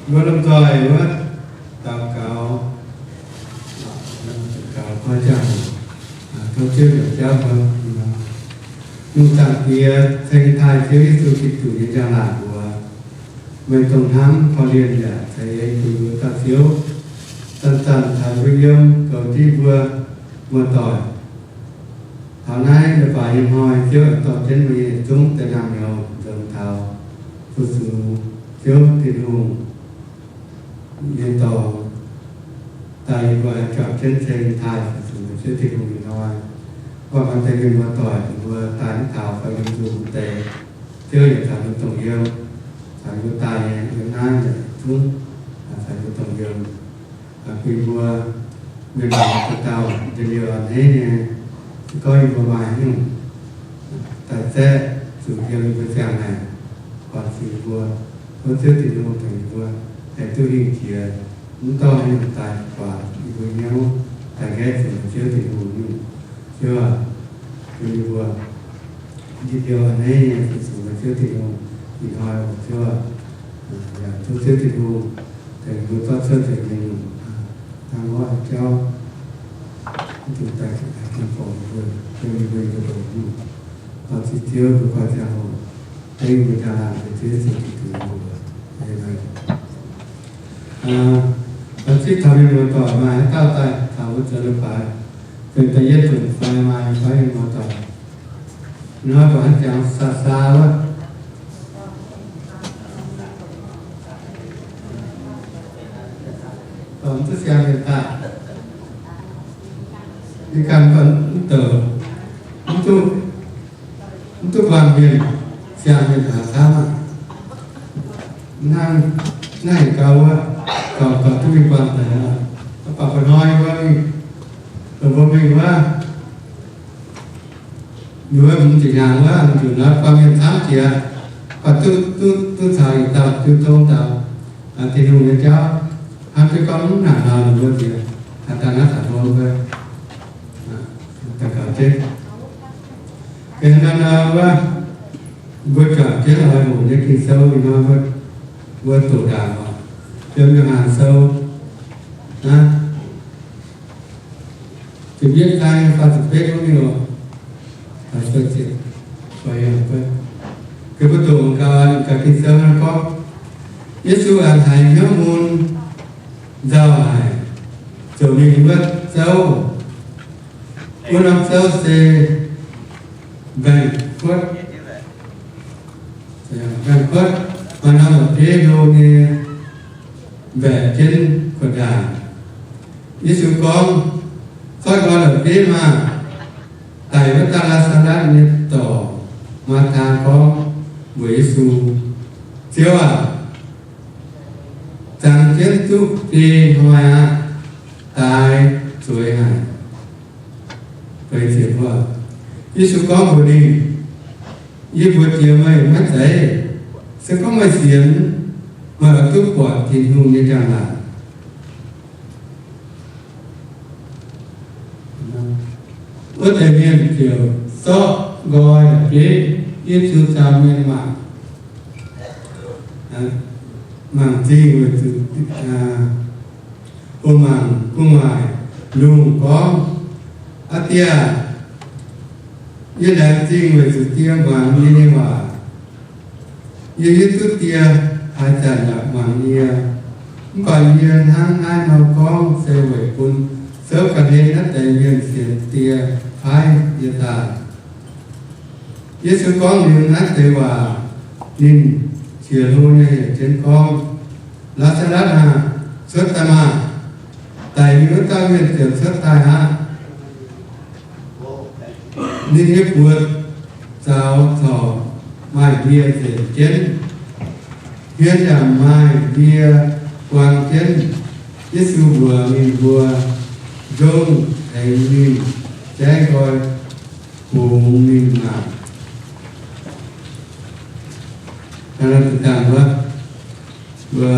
Mbuo lomh nzoih wuov daux gaux, daux gaux koi ziangh hoc, tov Ziouv njoux jauv mbuo. Lungh zaangc Diex, ceng taaih Ziouv Yesu Giduc nyei njang-laangc mbuox meih dongh hnamv korv-lienh yaac ceix en bun mbuo dauh Ziouv, zanc-zanc taux mbuo yiem, goux div mbuo muoz-doic. Taux naaiv leiz-baaix nyei hnoi, Ziouv aengx dorh jienv mbuo nyei yietc zungv daaih nangh nyouz nzengc taux fu-sux Ziouv Tin-Hungh nyei dorngx. Daaih yie mbuo aengx juangc jienv ceng taaih fu-sux Ziouv Tin-Hungh nyei hnoi. Mv baac maaih deix mienh muoz-doic mbuo daaih mv taux fai yiem Zoom deix, Ziouv yaac caux mbuo dongh yiem, caux mbuo daaih nyei yiem naaiv yietc zungv caux mbuo dongh yiem. Bun mbuo mienh muoz dauh dauh njien-youh a'hneiv nyei, se gorngv yie mbuo maaih haaix nyungc daaih zaeqv zuqc yiem yie mbuo ziangh maengc, buatc zuqc yie mbuo, tov Ziouv Tin-Hungh tengx yie mbuo haih duqv hingh jiex, mv dorh haaix nyungc daaih guangc yie mbuo hnyouv, daaih nqaeqv zuqc Ziouv Tin-Hungh nyungc. Ziouv aac, bun yie mbuo njien-youh a'hneiv nyei fu-sux Ziouv Tin-Hungh ih hnoi oc Ziouv aac. Yaac tov Ziouv Tin-Hungh tengx mbuo zorqv cuotv nzengc mienh nyungc hnangv wuov jauv, mv dungx daaih ganh borngc mbuo, yiem mbuo nyei ndoqc nyungc. Dorh ziqc Ziouv mbuo guai ziangh hoc, dengv mbuo njang-laangc deix Ziouv Yesu Giduc mbuox. Aamen. Aa, zipv taux mienh muoz-doic maaih haaix dauh daaih taux mbuo zoux leiz-baaix, benx da'yietv nzunc fai maaih fai mienh muoz-doic, nor buatc haaix jangx saa saa wuov, dorh mv duqv siang mienh daaih, ninh ganh mv douc, mv duqv, mv duqv buangh mienh, siang mienh taux camv aqv. Hnangv naaiv gauh wuov, gauh, gauh duqv mingh buangh daaih aqv. Mv baac mba'hnoi wuov mingh, dongh mbuo mingh wuov, mingh wuov hmz ziepc hnyangx wuov, mingh nzuqc nor buangh mienh camv jiex, baac duqv, duqv, duqv caux yietc dauh jiu tong daux Tin-Hungh nyei jauv, hnangv jienv gorngv mv nangc nor ninh mbuo nziex, daaih naaiv caux mbuo mv daux gaux jienv. Benx hnangv nor wuov, mbuo juangc jienv oix hoqc nyei Ging-Sou ih hnoi mbuo, mbuo doqc ndaangc oc. Yiem Yo^han Sou, naaiv, ziepc yietv zaang faah ziepc betv wuov mingh oc. Gaax mbuo doqc gaax, gaax Ging-Sou naaiv gorngv, Yesu a'hneiv hnyouv mun nzauh haic, ziouc mingh wuov zouv. Wuov norm zouv se mbaengx-kuotv. Mbaengx-kuotv maaih norm la'bieiv hlo nyei, mbaeqc jienv kuotv ndaangc. Yesu gorngv, Zorqv nqoi la'bieiv maah! Daic wuov dauh Laa^saa^latv nyei dorc, Maataa, gorngv mbuox Yesu, Ziouv aac, zangx jienv duqv biei hnoi aqv. Daaix zueiz haic. Yesu gorngv mbuox ninh, Yie mbuox jiex meih maiv zeiz. Se gorngv meih sienx, meih oix duqv buatc Tin-Hungh nyei njang-laangc. Wuov deix mienh ziouc zorqv nqoi la'bieiv, Yesu caux mienh mangc, mangc zingh weic zuqc, mangc gu'nguaaic lungh gorngv, Aa Die, yie laengz zingh weic zuqc Die muangx yie nyei waac. Yie hiuv duqv Die haaix zanc yaac muangx yie. Mv baac yie hnangv naaiv nor gorngv se weic bun souv ga'hlen naaiv deix mienh sienx Die paaiv yie daaih. Yesu gorngv liuz naaiv deix waac, ninh qiex hlo nyei heuc jienv gorngv, Laa^saa^latv aah! Cuotv daaih maah! Daic mingh wuov dauh mienh ziouc cuotv daaih aqv. Ninh nyei buoz zaux corc maaih ndie nzenc jienv, hmien yaac maaih ndie buang jienv. Yesu mbuox ninh mbuo, Nzong tengx ninh, jaiv nqoi bungx ninh maah! Dangh wuov, mbuo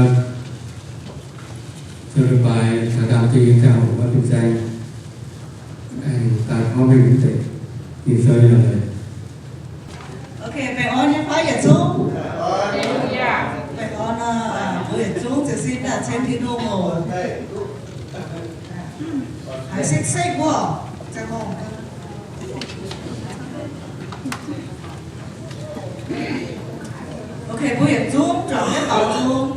zoux leiz-baaix caux ndaamv-dingh nyei ziangh hoc wuov, fin-saeng aengx daaih gorngv mengh mv deix Ging-Sou nyei leiz. Ok, baengh orn nyei fai yietc zungv? Baengh orn nor, mbuo yietc zungv ziouc Ceng Tin-Hungh oc. Haiz sekv-sekv wuov. Ok, mbuo yietc zungv juangc jienv baaux nzung,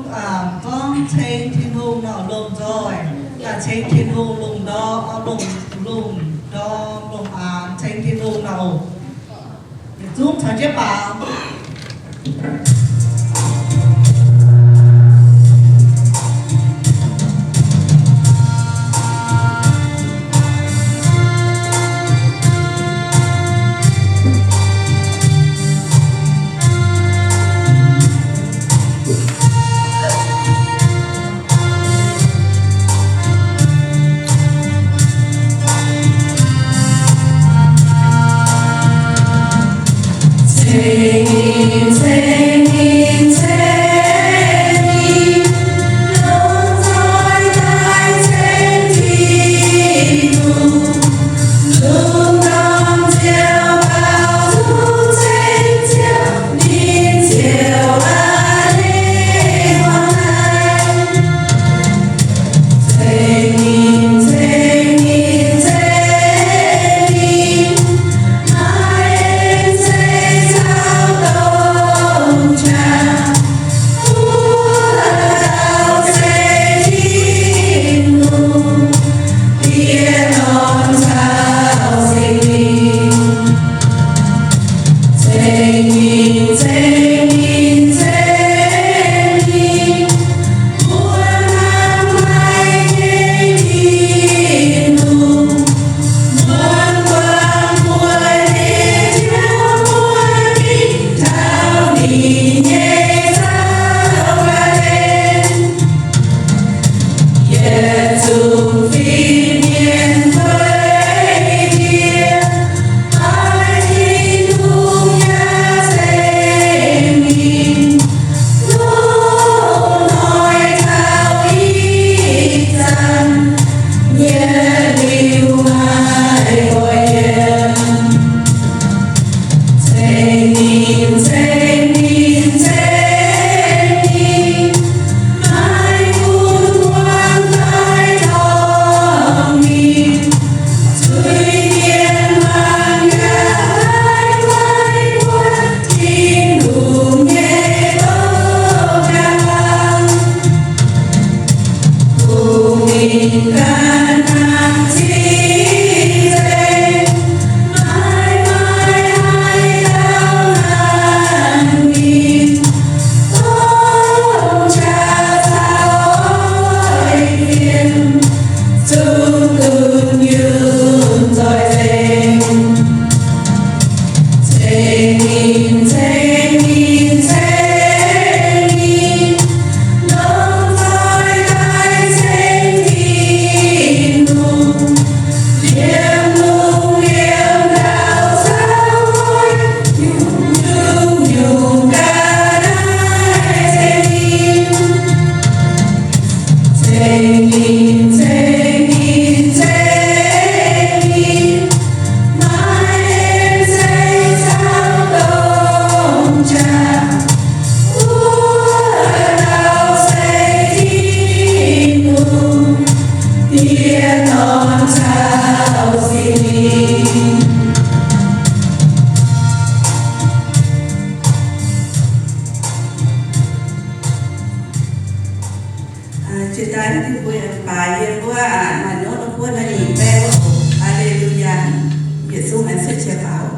gorngv ceng Tin-Hungh nor longc nzoih, ceng Tin-Hungh longc ndorm, longc, longc ndorm, longc aangx, ceng Tin-Hungh nor oc. Yietc zungv caux jienv baaux. Jiex daaih mbuo baaix yiem wuov maaih notv buonv naaiv nyei baeng wuov. Haa^le^lu^yaa. Yietc zungv aengx cuotv qiex faaux.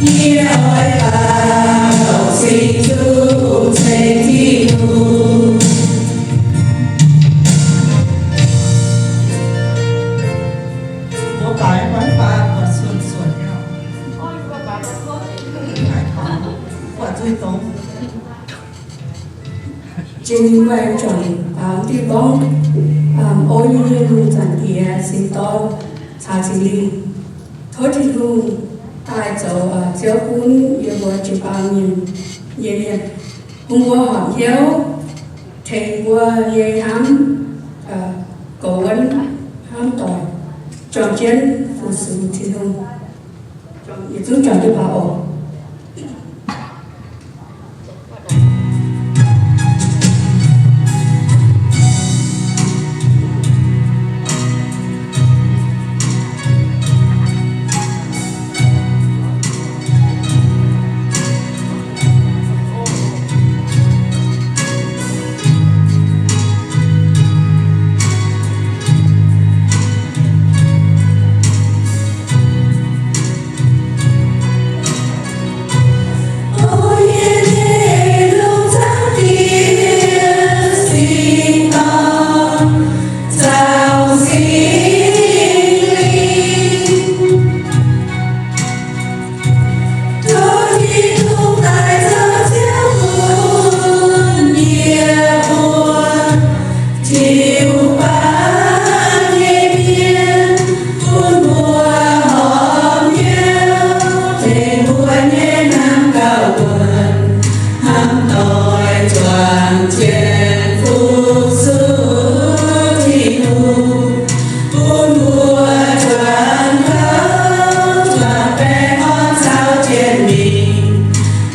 Yie oix baaux singx zuqc ceix Tin-Hungh. Mbuo baaux nyei fai buatc suonc suonc nyei, buatc zuiz dongz. Jiex mingh guaih juangc baaux diuh gorngv, o yie nyei lungh zaangc Diex, singx dorn caux Singx Lingh. Tov Tin-Hungh daaih zoux Ziouv gunv yie mbuo jiu-baang mienh nyei mienh, bun mbuo horpc hnyouv tengx mbuo nyei hnamv, goux wuonv hnamv doic, juangc jienv fu-sux Tin-Hungh. Yietc zungv juangc jienv baaux oc. Tov Tin-Hungh daaih zoux Ziouv bun yie mbuo jiu-baang nyei mienh, bun mbuo horpc hnyouv tengx mbuo nyei hnamv gauh wuonc, hnamv doic juangc jienv fu-sux Tin-Hungh. Bun mbuo juangc gouv juangc baengh orn caux jienv mingh,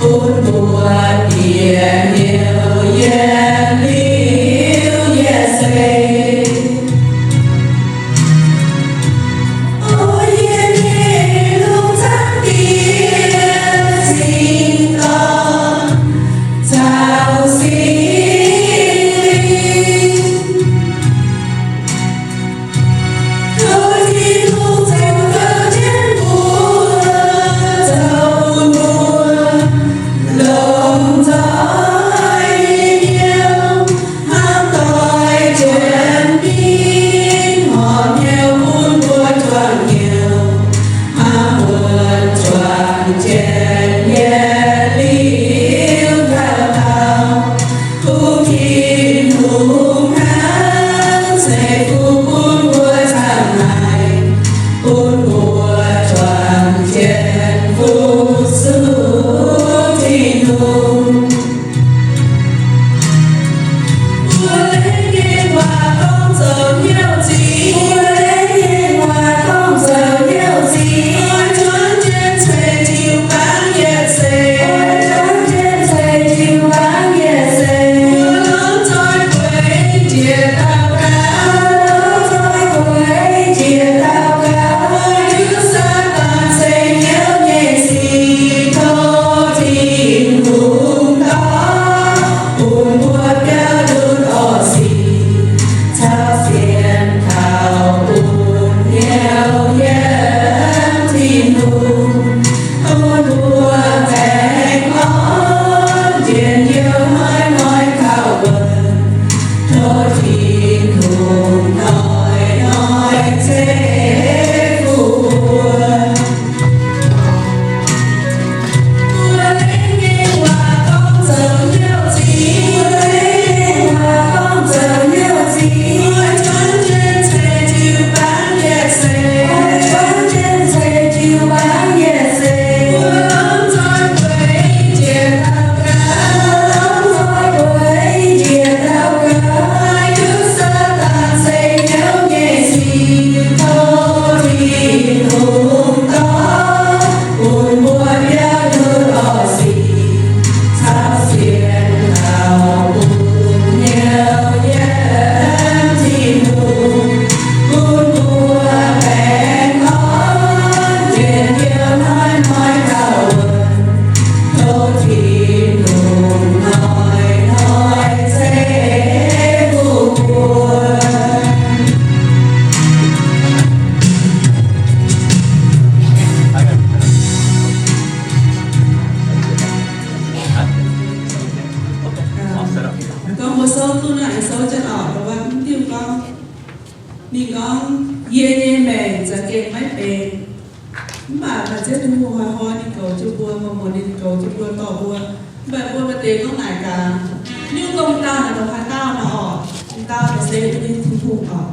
bun mbuo bieqc hnyouv yietc liuz yietc seix. O yie nyei lungh zaangc Diex, singx dorn caux Singx Lingh. Tov Tin-Hungh zoux gouv jienv mbuo, zoux bun mbuo longc nzoih nyei hnyouv, hnamv doic juangc mingh, horpc hnyouv bun mbuo juangc hnyouv, hnamv wuonc juangc jienv yietc liuz dauh dauh. Kungx Tin-Hungh hnangv ceix fuqv bun mbuo camv haic, bun mbuo juangc jienv fu-sux Tin-Hungh. Mbuo laengz nyei waac gorngv zoux hnyouv zingx, mbuo laengz nyei waac gorngv zoux hnyouv zingx, oix zuonx jienv ceix jiu-baang yietc seix. hnoi ninh goux jienv mbuo, muonz-muonz ninh goux jienv mbuo, dorh mbuo. Mv baac mbuo maaih deix gorngv naaic gaax, nyungc dongh dauh naaic dongh haaix dauh nor oc, dauh naaic se ninh nyei Tin-Hungh oc.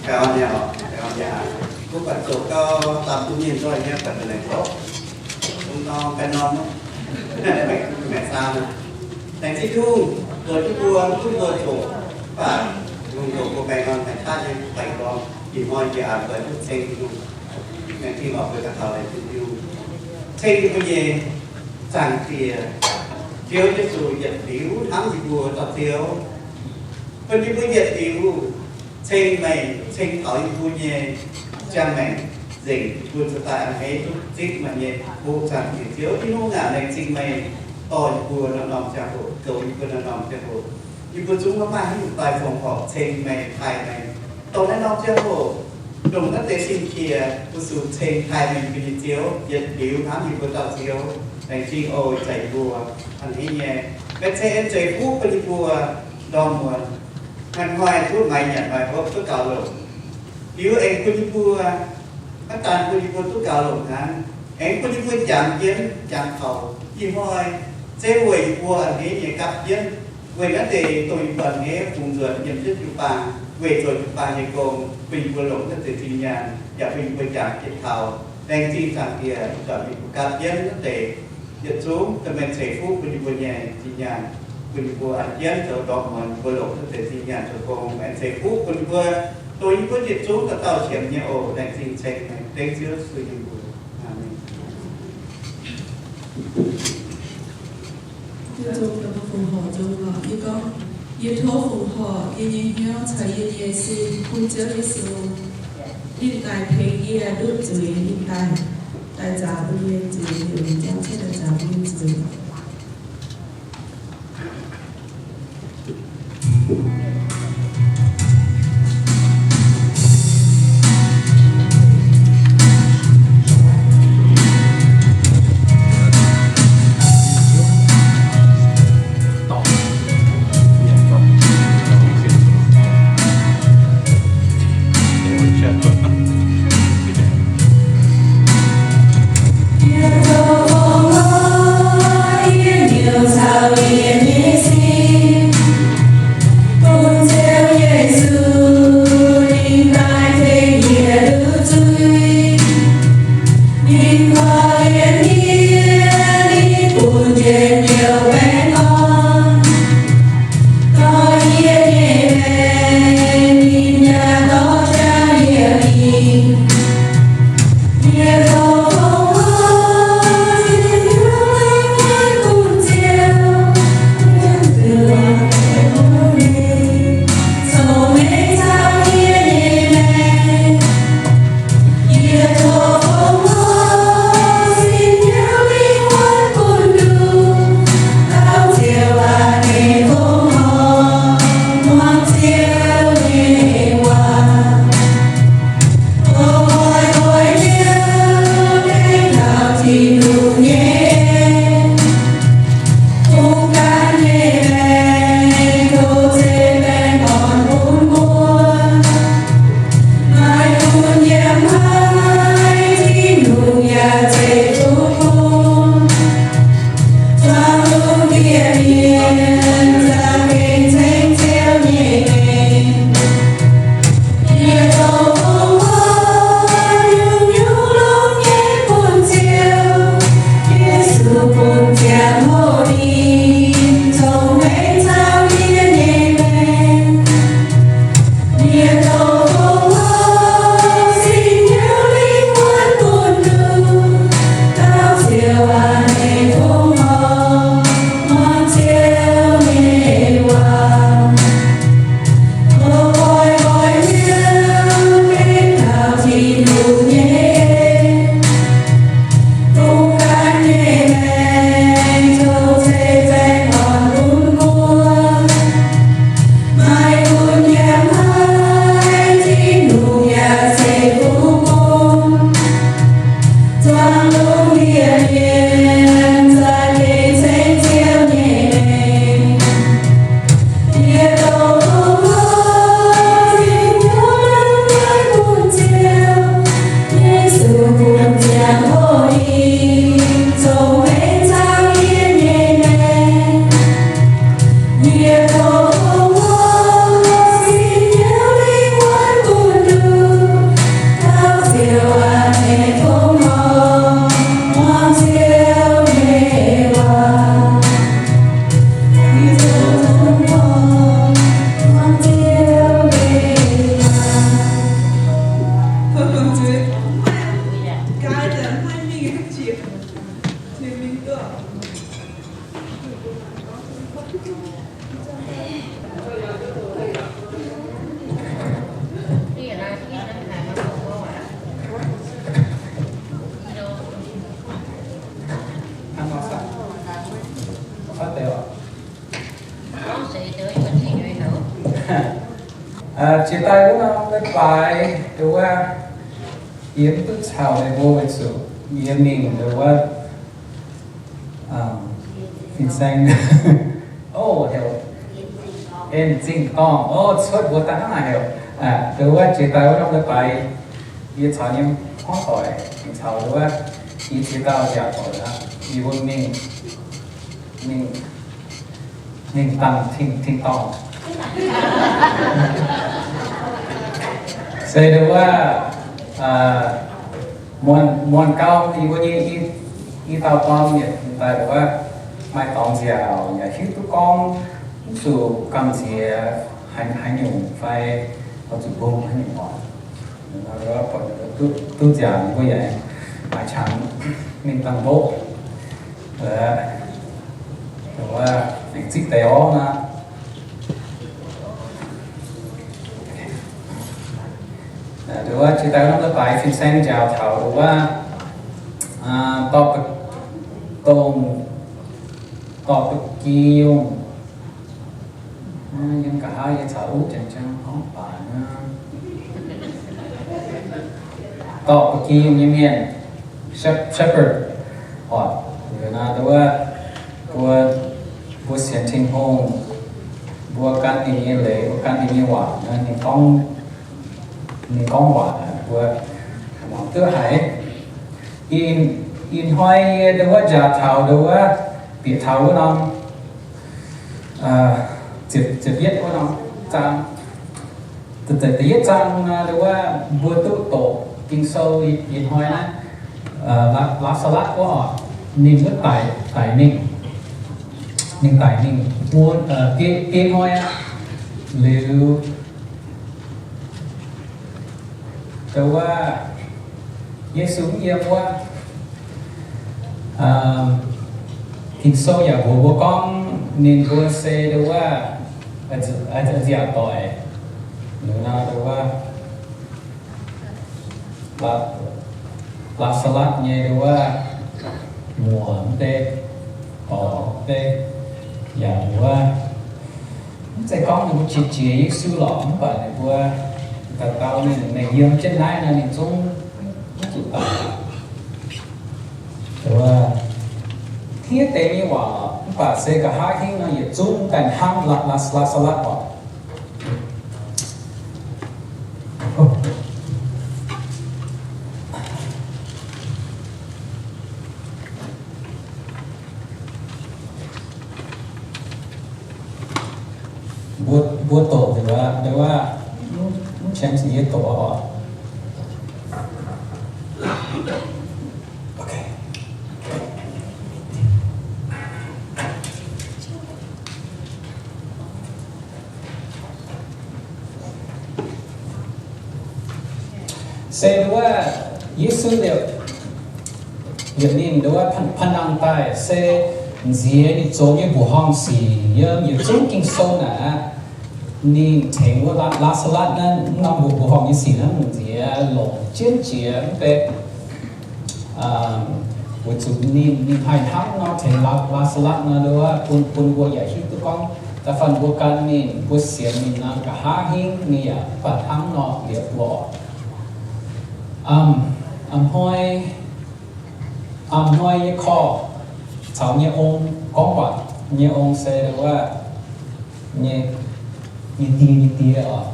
Gauh nyei oc, gauh nyei aqv. Mbuo buatc zoux gau, daaih bun mienh nzoih nyei buatc da'naaic gorngv, bun norm ganh norm, maengc zaang. Laengz zingh Tin-Hungh, mbuox jienv mbuo, bun mbuo zoqc, mv baac Tin-Hungh zoqc mbuo baengh orn taaih daaih nyei baengh orn. Ih hnoi njiec aqv, mbuo duqv ceng Tin-Hungh. Laengz zingh oc, mbuo daux gaux laengz zingh Tin-Hungh. Ceng mbuo nyei Zaangc Diex, Ziouv Yesu yietc liuz hnamv yie mbuo dauh Ziouv. Bun yie mbuo yietc liuz ceng meih, ceng taux yie mbuo nyei ziangh maengc nzengc, yie mbuo ziouc daaih a'hneiv duqv zipv meih nyei fuqv. Zaangc Diex Ziouv, yie mbuo ngaanc laengz zingh meih dorh yie mbuo norm-norm ziangh hoc, goux yie mbuo norm-norm ziangh hoc. Yie mbuo zungv maiv maaih haaix nyungc daaih fongc horc ceng meih, taaih meih. Dongh naaiv norm ziangh hoc, ndongc naaiv deix sin-qiex mbuo zuqc ceng taaih meih mbuo nyei Ziouv, yietc liuz hnamv yie mbuo dauh Ziouv. Laengz zingh oc, ih zanc yie mbuo a'hneiv nyei, meih ceix en zeiv fuqv bun yie mbuo ndorm muonz hnoi-hnoi duqv maaiz nyanc maaiz hopv duqv gaux longc. Liuz aengx bun yie mbuo, maiv daan bun yie mbuo duqv gaux longc hnangv, aengx bun yie mbuo jangx jienv jangx taux ih hnoi, zeiz weic yie mbuo a'hneiv nyei gapv jienv, weic naaiv deix dongh yie mbuo a'hneiv fungx nzuonx yiem jienv jiu-baang, weic zoux jiu-baang nyei gong, bun yie mbuo longc naaiv deix zinh nyaanh, yaac bun yie mbuo jangx jienv taux. Laengz zingh Zaangc Diex, ih zanc yie mbuo gapv jienv naaiv deix yietc zungv, da'maaih ceix fuqv bun yie mbuo nyei zinh nyaanh, bun yie mbuo an jienv zoux ndorm muonz mbuo longc naaiv deix zinh nyaanh zoux gong. Aengx ceix fuqv bun yie mbuo, dongh yie mbuo yietc zungv dauh dauh qiemx nyei oc. Laengz zingh ceng meih, dengv Ziouv Yesu nyei mbuox. Aamen. Yie tov fongc horc yie nyei hnyouv caux yie nyei sin bun Ziouv Yesu, ninh daaih tengx yie ndutv zuiz, ninh daaih, daaih nzaaux mbuo nyei zuiz, liuz ninh jangx cuotv daaih nzaaux mbuo nyei zuiz. Jiex daaih wuov norm leiz-baaix nduov, yie mv duqv caux ninh mbuo weic zuqc yie mingh nduov, fin-saeng, o, heuc en zingh dorngh, o, cuotv mbuo daaih hnangv naaic heuc. Nduov jiex daaih wuov norm leiz-baaix yie caux nyei hmuangv doic, caux nduov i ziex dauh nziaauc doic, yie mbuo mingh, mingh, mingh dangh tin-dorngh. Se nduov, muonc, muonc gau yie mbuo nyei i dauh dorn yietc daaih nduov, maaih dorngx nziaauc yaac hiuv duqv gorngv mv zuqc gamh nziex haaix, haaix nyungc fai oix zuqc mbungh haaix nyungc oc. Duqv, duqv nziaauc ninh mbuo yaac maaih qangx mingh dangh ndoqv, nduov, aengx zipv deix orv nor. Nduov jiex daaih wuov norm leiz-baaix fin-saeng njaaux taux nduov, dorh, dongh, dorh ba'gi yungh. Yiem nqa'haav yie caux uv jangx-jangx gorngv baac nor, dorh ba'gi yungh nyei mienh, shep-, shepherd, oc, nduov, mbuo, mbuo sienx Tin-Hungh, mbuo gan ninh nyei leiz, mbuo gan ninh nyei waac, ninh gorngv, ninh gorngv waac mbuo mangc duqv haiz. Ih, ih hnoi yie nduov njaaux taux nduov, bieqc taux wuov norm ziepc, ziepc yietv wuov norm zaang, da'yietv zaang nduov, mbuo duqv doqc Ging-Sou ih hnoi naaiv, Laa-, Laa^saa^latv wuov oc, ninh wuov daic, daic mingh, ninh daic mingh, biei, biei hnoi aqv. Liuz, nduov, Yesu mv yiem wuov, Ging-Sou yaac mbuox mbuo gorngv ninh mbuo se nduov, nziaauc doic, nduov, Laa^saa^latv nyei nduov, muoc mv bei, dorc mv bei, yaac nduov, mv zeiz gorngv ninh mbuo qiex jiez Yesu lorqc, mv baac ninh mbuo daux gaux ninh mengh yiem jienv naaiv nor ninh zungv mv zuqc daic. Tiev deix nyei waac, mv baac se nqa'haav hingv nor yietc zungv daaih hnamv Laa, Laa, Laa^saa^latv oc. Mbuo, mbuo doqc nduov, nduov, mv qiemx yie doqc oc. Se nduov, Yesu liepc, liepc ninh nduov panh, panh nangh daaih se nziex ninh zoux nyei mbuoqc horngh sic yiem yietc zungv Ging-Sou naaic, ninh tengx wuov Laa, Laa^saa^latv naaiv norm mbuoqc, mbuoqc horngh nyei sic naaiv nziex longc jienv jiex mv bei. Weic zuqc ninh, ninh haih hnamv nor tengx Laa, Laa^saa^latv nor nduov, bun, bun mbuo yaac hiuv duqv gorngv da'faanh mbuo gan ninh, mbuo sienx ninh nor, nqa'haav hingv ninh yaac mv baac hnamv nor liepc mbuo oc. A'hnoi, a'hnoi yie korv caux nyei ong gorngv waac, nyei ong se wuov, nyei, nyei die, nyei die oc.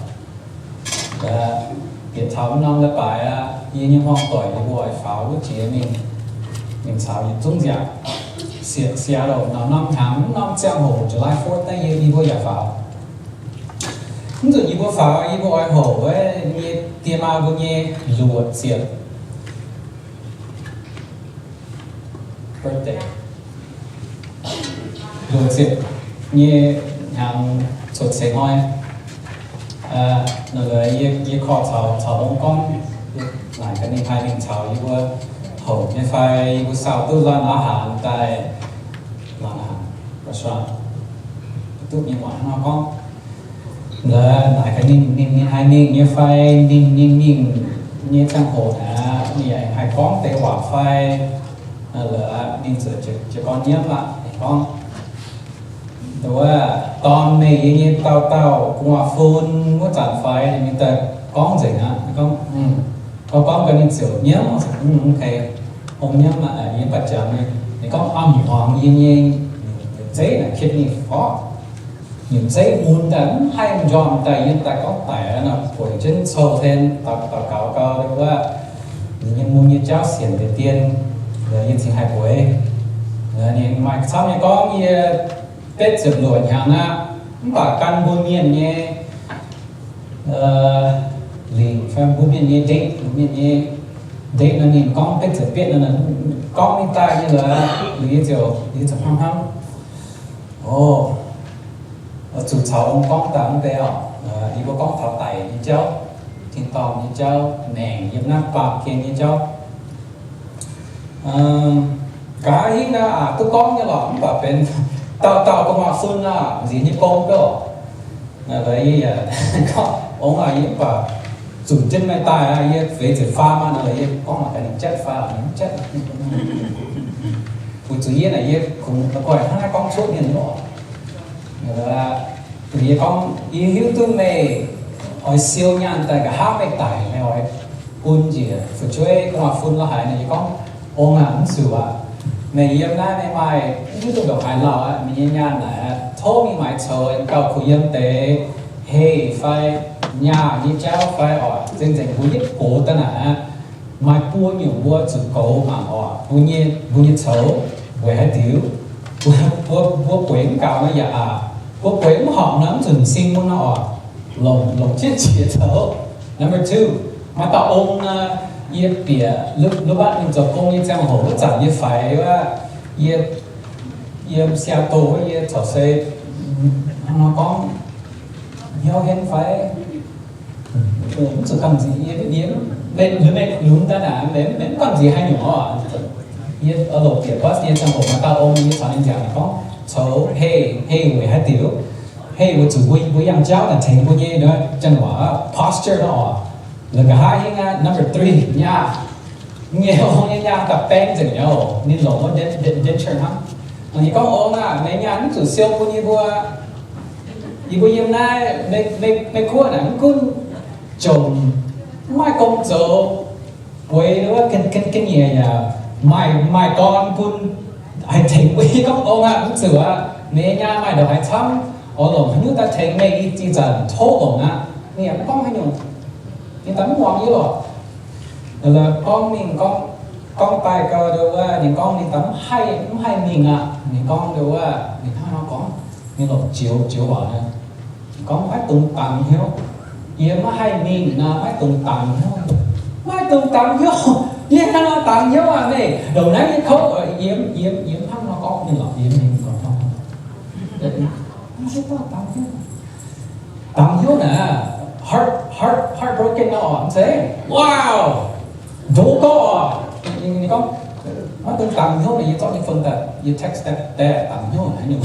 Bieqc taux wuov norm leiz-baaix aqv, yie nyei hmuangv doic ninh mbuo oix faaux wuov jiex mingh, mingh caux yietc zungv nziaauc. Siec, Seattle norm, norm hnyangx, norm ziangh hoc July fourth naaiv yie, yie mbuo yaac faaux. Mv nzunc yie mbuo faaux, yie mbuo oix hoc wuov nyei die maa mbuo nyei luoqc ziepc birthday. Luoqc ziepc nyei hnyangx cuotv seix hnoi. Nor yie, yie korv caux, caux ong gorngv, naaic gaax ninh haih mingh caux yie mbuo hoc nyei fai, yie mbuo saau duqv laanh aav haanx daaih, laanh aav haanx, restaurant, duqv mingh waac hnangv nor gorngv. Naaic gaax ninh, ninh, ninh haih mingh nyei fai, ninh, ninh mingh nyei ziangh hoc naaic, ninh yaac haih gorngv deix waac fai, ninh ziouc jiez gorn nyiemv aqv. Ninh gorngv, dorn meih yie nyei dauh dauh gu'nguaaz-fun wuov zanc fai? Ninh daaih gorngv nzengc aqv. Ninh gorngv, gorngv, gorngv gau ninh ziouc nyiemv, hong nyiemv, yie mv baac jangx ninh. Ninh gorngv, a'hmuangx yie nyei nyutc zeiv naaic, kidney orqc, nyutc zeiv mun daaih mv haih njormh daaih, yiem daaih gorngv daic aqv nor, bueix jienv cou-hlen daux gaux gau wuov, ninh nyei mun nyei jauv sienx deix dien, yie cingx haih bueix. Ninh maaih camv nyei gorngv yie betv ziepc luoqc hnyangx aqv, mv baac gan mbuo mienh nyei lingc fai mbuo mienh nyei date, mbuo mienh nyei date nor ninh gorngv betv ziepc bietv nor, gorngv ninh daaih nyei lorqc, yie ziouc, yie ziouc hnamv hnamv, o, zuqc caux ong gorngv daaih mv deix oc. Yie mbuo gorngv taux daic nyei jauv, tin-dorngh nyei jauv, maengc yiem naaiv baamh gen nyei jauv. Nqa'haav hingv naaiv aqc duqv gorngv nyei lorqc, mv baac benx dauh dauh gu'nguaaz-fun aqv, nziex nyei gong gouv. Yie yaac gorngv, ong aac, yie mv baac zunc jienv meih daaih aqv, yie feix ziepc faam aqv nor, yie gorngv mangc gaax ninh jatv fai mv jatv. Weic zuqc yie naaic yie kungx la'guaih hnangv naaiv gorngv cuotv mienh nyei oc. Yie gorngv, yie hiuv duqv meih oix siou nyaanh daaih nqa'haav meih daic, meih oix bun njiec fu'jueiv gu'nguaaz-fun la'haic nor. Yie gorngv, ong aac, mv zuqc aqv. Meih yiem naaiv meih maaih mv hiuv duqv ndongc haaix lauh aqv. Meih nyei nyaanh naaic aqv, tov mingh maaiz coux aengx gauh kuh yiem deix heh fai nyaah nyei jauv fai oc, nzengc-nzengc mbuo yietv gox daaih naaic aqv. Maaih buo nyungc mbuo zuqc goux mangc oc. Mbuo nyei, mbuo nyei coux weic haaix diuc? Mbuo, mbuo bueix mv gaux nor yaac aqc. Mbuo bueix mv horpc nor mv zuqc m'sing mun nor oc. Longc, longc jienv qiex coux. Number two, maaih dauh ong nor, yie bieqc Lu-, Lu-mbatv ninh zoux gong nyei ziangh hoc wuov zanc yie faix wuov, yie, yiem Seattle wuov, yie corc se, hnangv nor gorngv, hnyouv henv fai? Mv zuqc gamh nziex yie, yie, meih, meih lunx daaih naaic, meih, meih mv gamh nziex haaix nyungc oc. Yie oix longc bieqc bus nyei ziangh hoc maaih dauh ong, yie caux ninh nziaauc gorngv, coux heh, heh weic haaix diuc? Heh weic zuqc mbuo, mbuo yangh jauv naaic tengx mbuo nyei janx-waac posture nor oc. La'nqa'haav hingv aqv, number three, nyaah. Nyei ong nyei nyaah da'baeng nzengc nyei oc. Ninh longc wuov den-, den-, denture hnangv. Ninh gorngv, ong aah, meih nyaah mv zuqc siou bun yie mbuo. Yie mbuo yiem naaiv Mei-, Mei-, Meiv Guoqv naaic mv gunv jomc, mv maaih gong zoux, bueix wuov ga'nyiec yaac maaih, maaih dorn bun haih tengx mbuo. Yie gorngv, ong aah, mv zuqc aqv. Meih nyei nyaah maaih ndongc haaix camv, oix longc haaix nyungc daaih tengx meih ih zanc tov longc aqv. Ninh yaac mv gorngv haaix nyungc. Ninh daaih mv muangx yie lorqc. Gorngv mingh gorngv, gorngv daaih gau ndo wuov, ninh gorngv ninh daaih mv haih, mv haih mingh aqv. Ninh gorngv ndo wuov, ninh hnangv nor gorngv, ninh longc joux, joux waac naaiv. Gorngv maiv dungx dangx hnyouv. Yie maiv haih mingh nor, maiv dungx dangx hnyouv. Maiv dungx dangx hnyouv. Yie hnangv nor dangx hnyouv aqv meih. Ndongc naaiv nyei kouv, yie, yie, yie hnangv nor gorngv ninh lorqc, yie mingh gorngv, maiv dungx dangx hnyouv. Dangx hnyouv naaic, heart, heart, heartbroken nor, mv zeiz? Wow! Ndoqv gorngv oc. Ninh gorngv, maiv dungx dangx hnyouv naaic, yie zorqv nyei phone daaih, yie text daaih, daaih dangx hnyouv haaix nyungc.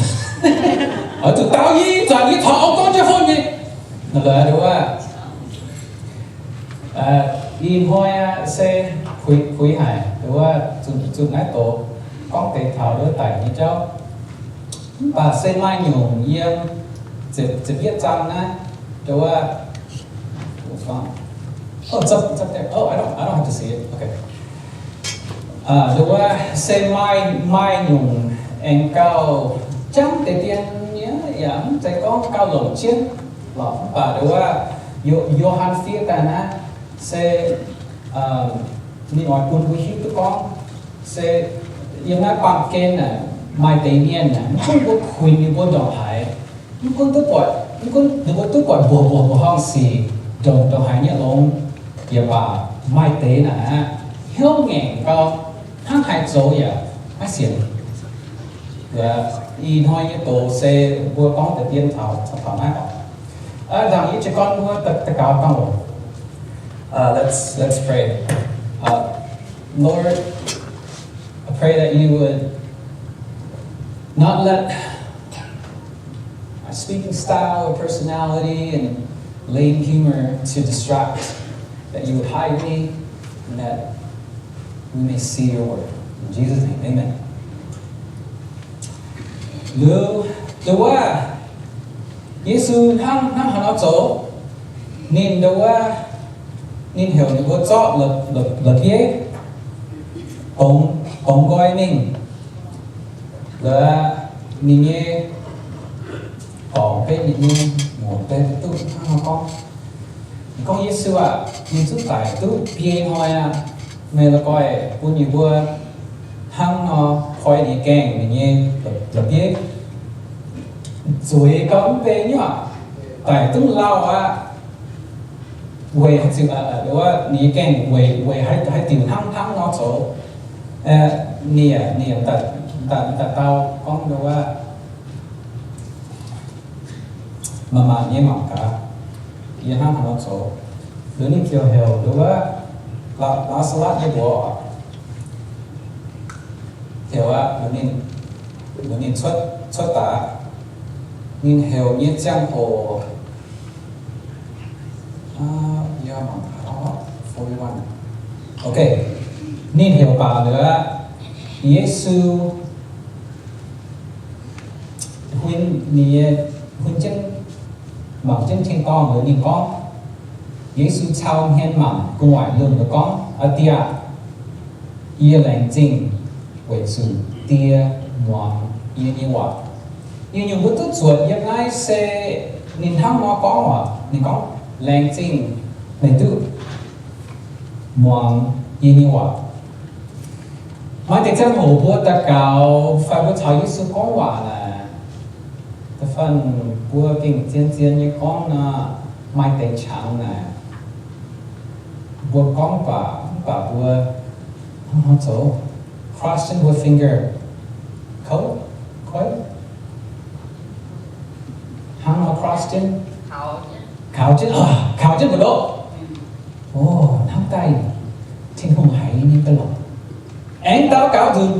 Oix zuqc dau yie zanc yie taux gorngv jienv phone nyei. Naaiv lorqc, ih hnoi aqv se puix, puix haic, nduov zuqc, zuqc naaiv doqc gorngv deix taux nduov daic nyei jauv. Mv baac se maaih nyungc yiem ziepc, ziepc yietv zaang naaiv, nduov, oh, I don't have to see it. Okay. Nduov se maaih, maaih nyungc aengx gauh jangv deix dien nyei, yaac mv zeiz gorngv gauh longc jienv lorqc. Mv baac nduov, Yo-, Yo^han fiev daaih naaiv se ninh oix bun mbuo hiuv duqv gorngv se yiem naaiv baamh gen naaic maaih deix mienh naaic, mv gunv mbuo kuinx ninh mbuo ndongc haaix, mv gunv duqv buatc, mv gunv ninh mbuo duqv buatc mbuoqc mbuoqc mbuoqc horngh sic, ndongc, ndongc haaix nyei longx, yaac baac maaih deix naaic aqv, hnyouv ngaengc gau, hnangv haaix zoux yaac maiv sienx. Ih hnoi nyei doz se mbuo gorngv deix dien taux, taux naaiv oc. Nzangc yie jiez gorn mbuo daux, daux gaux dangh oc. Let's, let's pray. Lord, I pray that you would not let our speaking style or personality and lame humor to distract, that you would hide me, and that we may see your word. In Jesus' name, amen. Liuz, liuz wuov, Yesu hnangv, hnangv haaix nor zoux, ninh ndo wuov, ninh heuc ninh mbuo zorqv la'bieiv, dongz, dongz nqoi mingh, la'ninh nyei dorngc beiv, ninh nyei muoc beiv, duqv hnangv nor gorngv. Ninh gorngv, Yesu aah, ninh zungv daic duqv biei hnoi aqv. Meih la'guaih bun yie mbuo hnangv nor koi ninh nyei gaengh, ninh nyei la'bieiv. Zueiz gau mv bei nyei aac, daic duqv lauh aqv. Weic haaix diuc, ninh nyei gaengh weic, weic haaix diuc hnangv, hnangv nor zoux? Ninh, ninh daaih, daaih dau gorngv ndo wuov, Maaih maanc nyei mangc gaax, yie hnangv haaix nor zoux. Liuz ninh ziouc heuc ndo wuov, Laa, Laa^saa^latv nyei mbuox, heuc aqv, liuz ninh, liuz ninh cuotv, cuotv daaih, ninh heuc nyei ziangh hoc, Okay, ninh heuc baac liuz, Yesu huin, ninh huin jienv, mangc jienv tin-dorngh liuz ninh gorngv, Yesu cau hmien mangc gu'nguaaic lungh liuz gorngv, Aa Die aah! Yie laengz zingh weic zuqc Die muangx yie nyei waac. Yie nyungc mbuo duqv zuotc yiem naaiv se ninh hnangv nor gorngv waac. Ninh gorngv, Laengz zingh meih duqv muangx yie nyei waac. Maaih deix ziangh hoc mbuo daux gaux fai mbuo caux Yesu gorngv waac naaic, da'faanh mbuo gengh zien-zien nyei gorngv nor, maaih deix qangx naaic mbuo gorngv baac mv baac mbuo hnangv nor zoux, cross jienv mbuo finger, kouv, kouv, hnangv nor cross jienv, kaux jienv, kaux jienv mbu'ndongx. O, hnamv daaih Tin-Hungh haiz nyei ga'lorqc. Aengx daux gaux nzunc.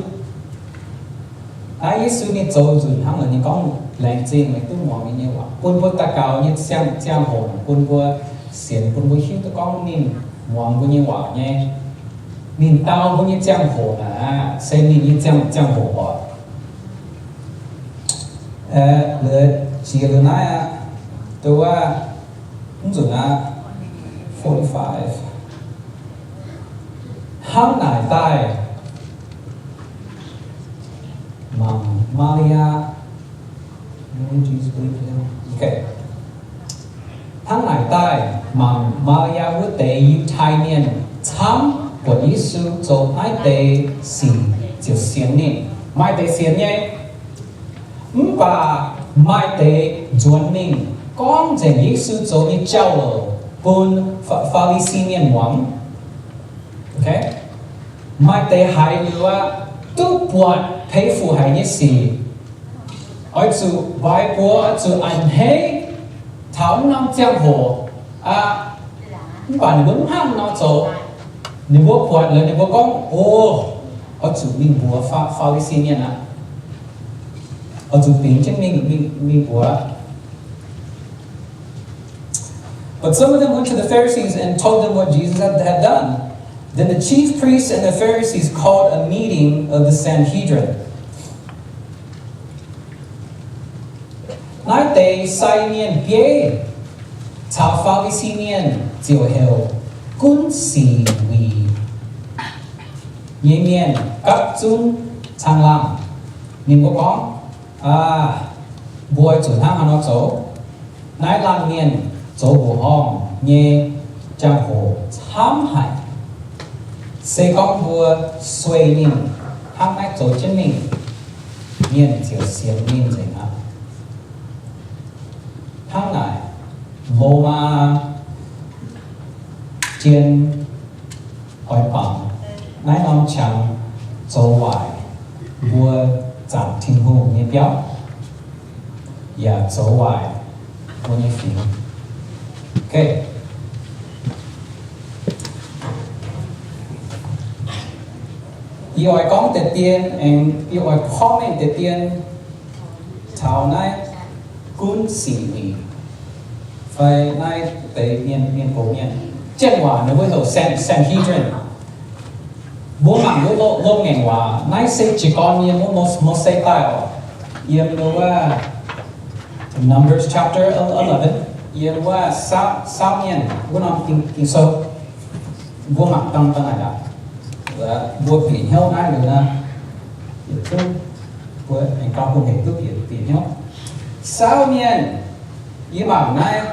Naaiv Yesu ninh zoux nzunc hnangv naaic, ninh gorngv, Laengz zingh meih duqv muangx yie nyei waac. Bun mbuo daux gaux nyei ziangh, ziangh hoc, bun mbuo sienx, bun mbuo hiuv duqv gorngv ninh muangx mbuo nyei waac nyei. Ninh dau mbuo nyei ziangh hoc naaic se ninh nyei ziangh, ziangh hoc oc. Liuz, jiex liuz naaiv aqv, ndo wuov, mv nzunc aqv, forty-five. Hnangv naaic daaih, mangc Maa^li^yaa, hnangv naaic daaih mangc Maa^li^yaa wuov deix Yiutai Mienh camv buatc Yesu zoux naaiv deix sic ziouc sienx ninh. Maaih deix sienx nyei, mv baac maaih deix nzuonx mingh gorngv nzengc Yesu zoux nyei jauv-louc bun Faa^li^si Mienh muangx. Maaih deix haiz liuz aqv, duqv buatc peix fuc haic nyei sic, oix zuqc mbaaix buoz, oix zuqc a'hneiv taux wuov norm ziangh hoc aqv. Mv baac ninh mbuo mv hnangv nor zoux. Ninh mbuo buatc liuz ninh mbuo gorngv, O, oix zuqc mingh mbuox Faa^li^si Mienh aqv. Oix zuqc bingx jienv mingh, mingh, mingh mbuox. But some of them went to the Pharisees and told them what Jesus had, had done. Then the chief priests and the Pharisees called a meeting of the Sanhedrin. Naaiv deix sai mienh bieiv caux Faa^li^si Mienh ziouc heuc gunv sic wuic nyei mienh gapv zunv caangh laangh. Ninh mbuo gorngv, Aa, mbuo zuqc hnangv haaix nor zoux? Naaiv laanh mienh zoux mbuoqc horngh nyei jangx-hoc camv haic. Se gorngv mbuo sueih ninh hnangv naaiv zoux jienv mingh, mienh ziouc sienx ninh nzengc aqv. Hnangv naaic, Lomaa jien oix bangc naaiv norm qangx zoux waaic mbuo zaangc Tin-Hungh nyei biauv, yaac zoux waaic mbuo nyei fingx. Yie oix gorngv deix dien, aengx yie oix comment deix dien taux naaiv gunv sic wuic fai naaiv deix mienh, mienh gox mienh. Janx waac ninh mbuo heuc San, Sanhedrin. Mbuo mangc wuov loz-ngaengc waac, naaiv se jiez gorn yiem wuov Mose daaih oc. Yiem wuov Numbers chapter eleven, yiem wuov Saau-, Saau Mienh wuov norm Ging-, Ging-Sou. Mbuo mangc dangh dangh naaic aqv. Mbuo bieqc hnyouv naaiv liuz nor, yietc zungv mbuo aengx gauh bun hec duqv bieqc, bieqc hnyouv. Saau Mienh, yie mangc naaiv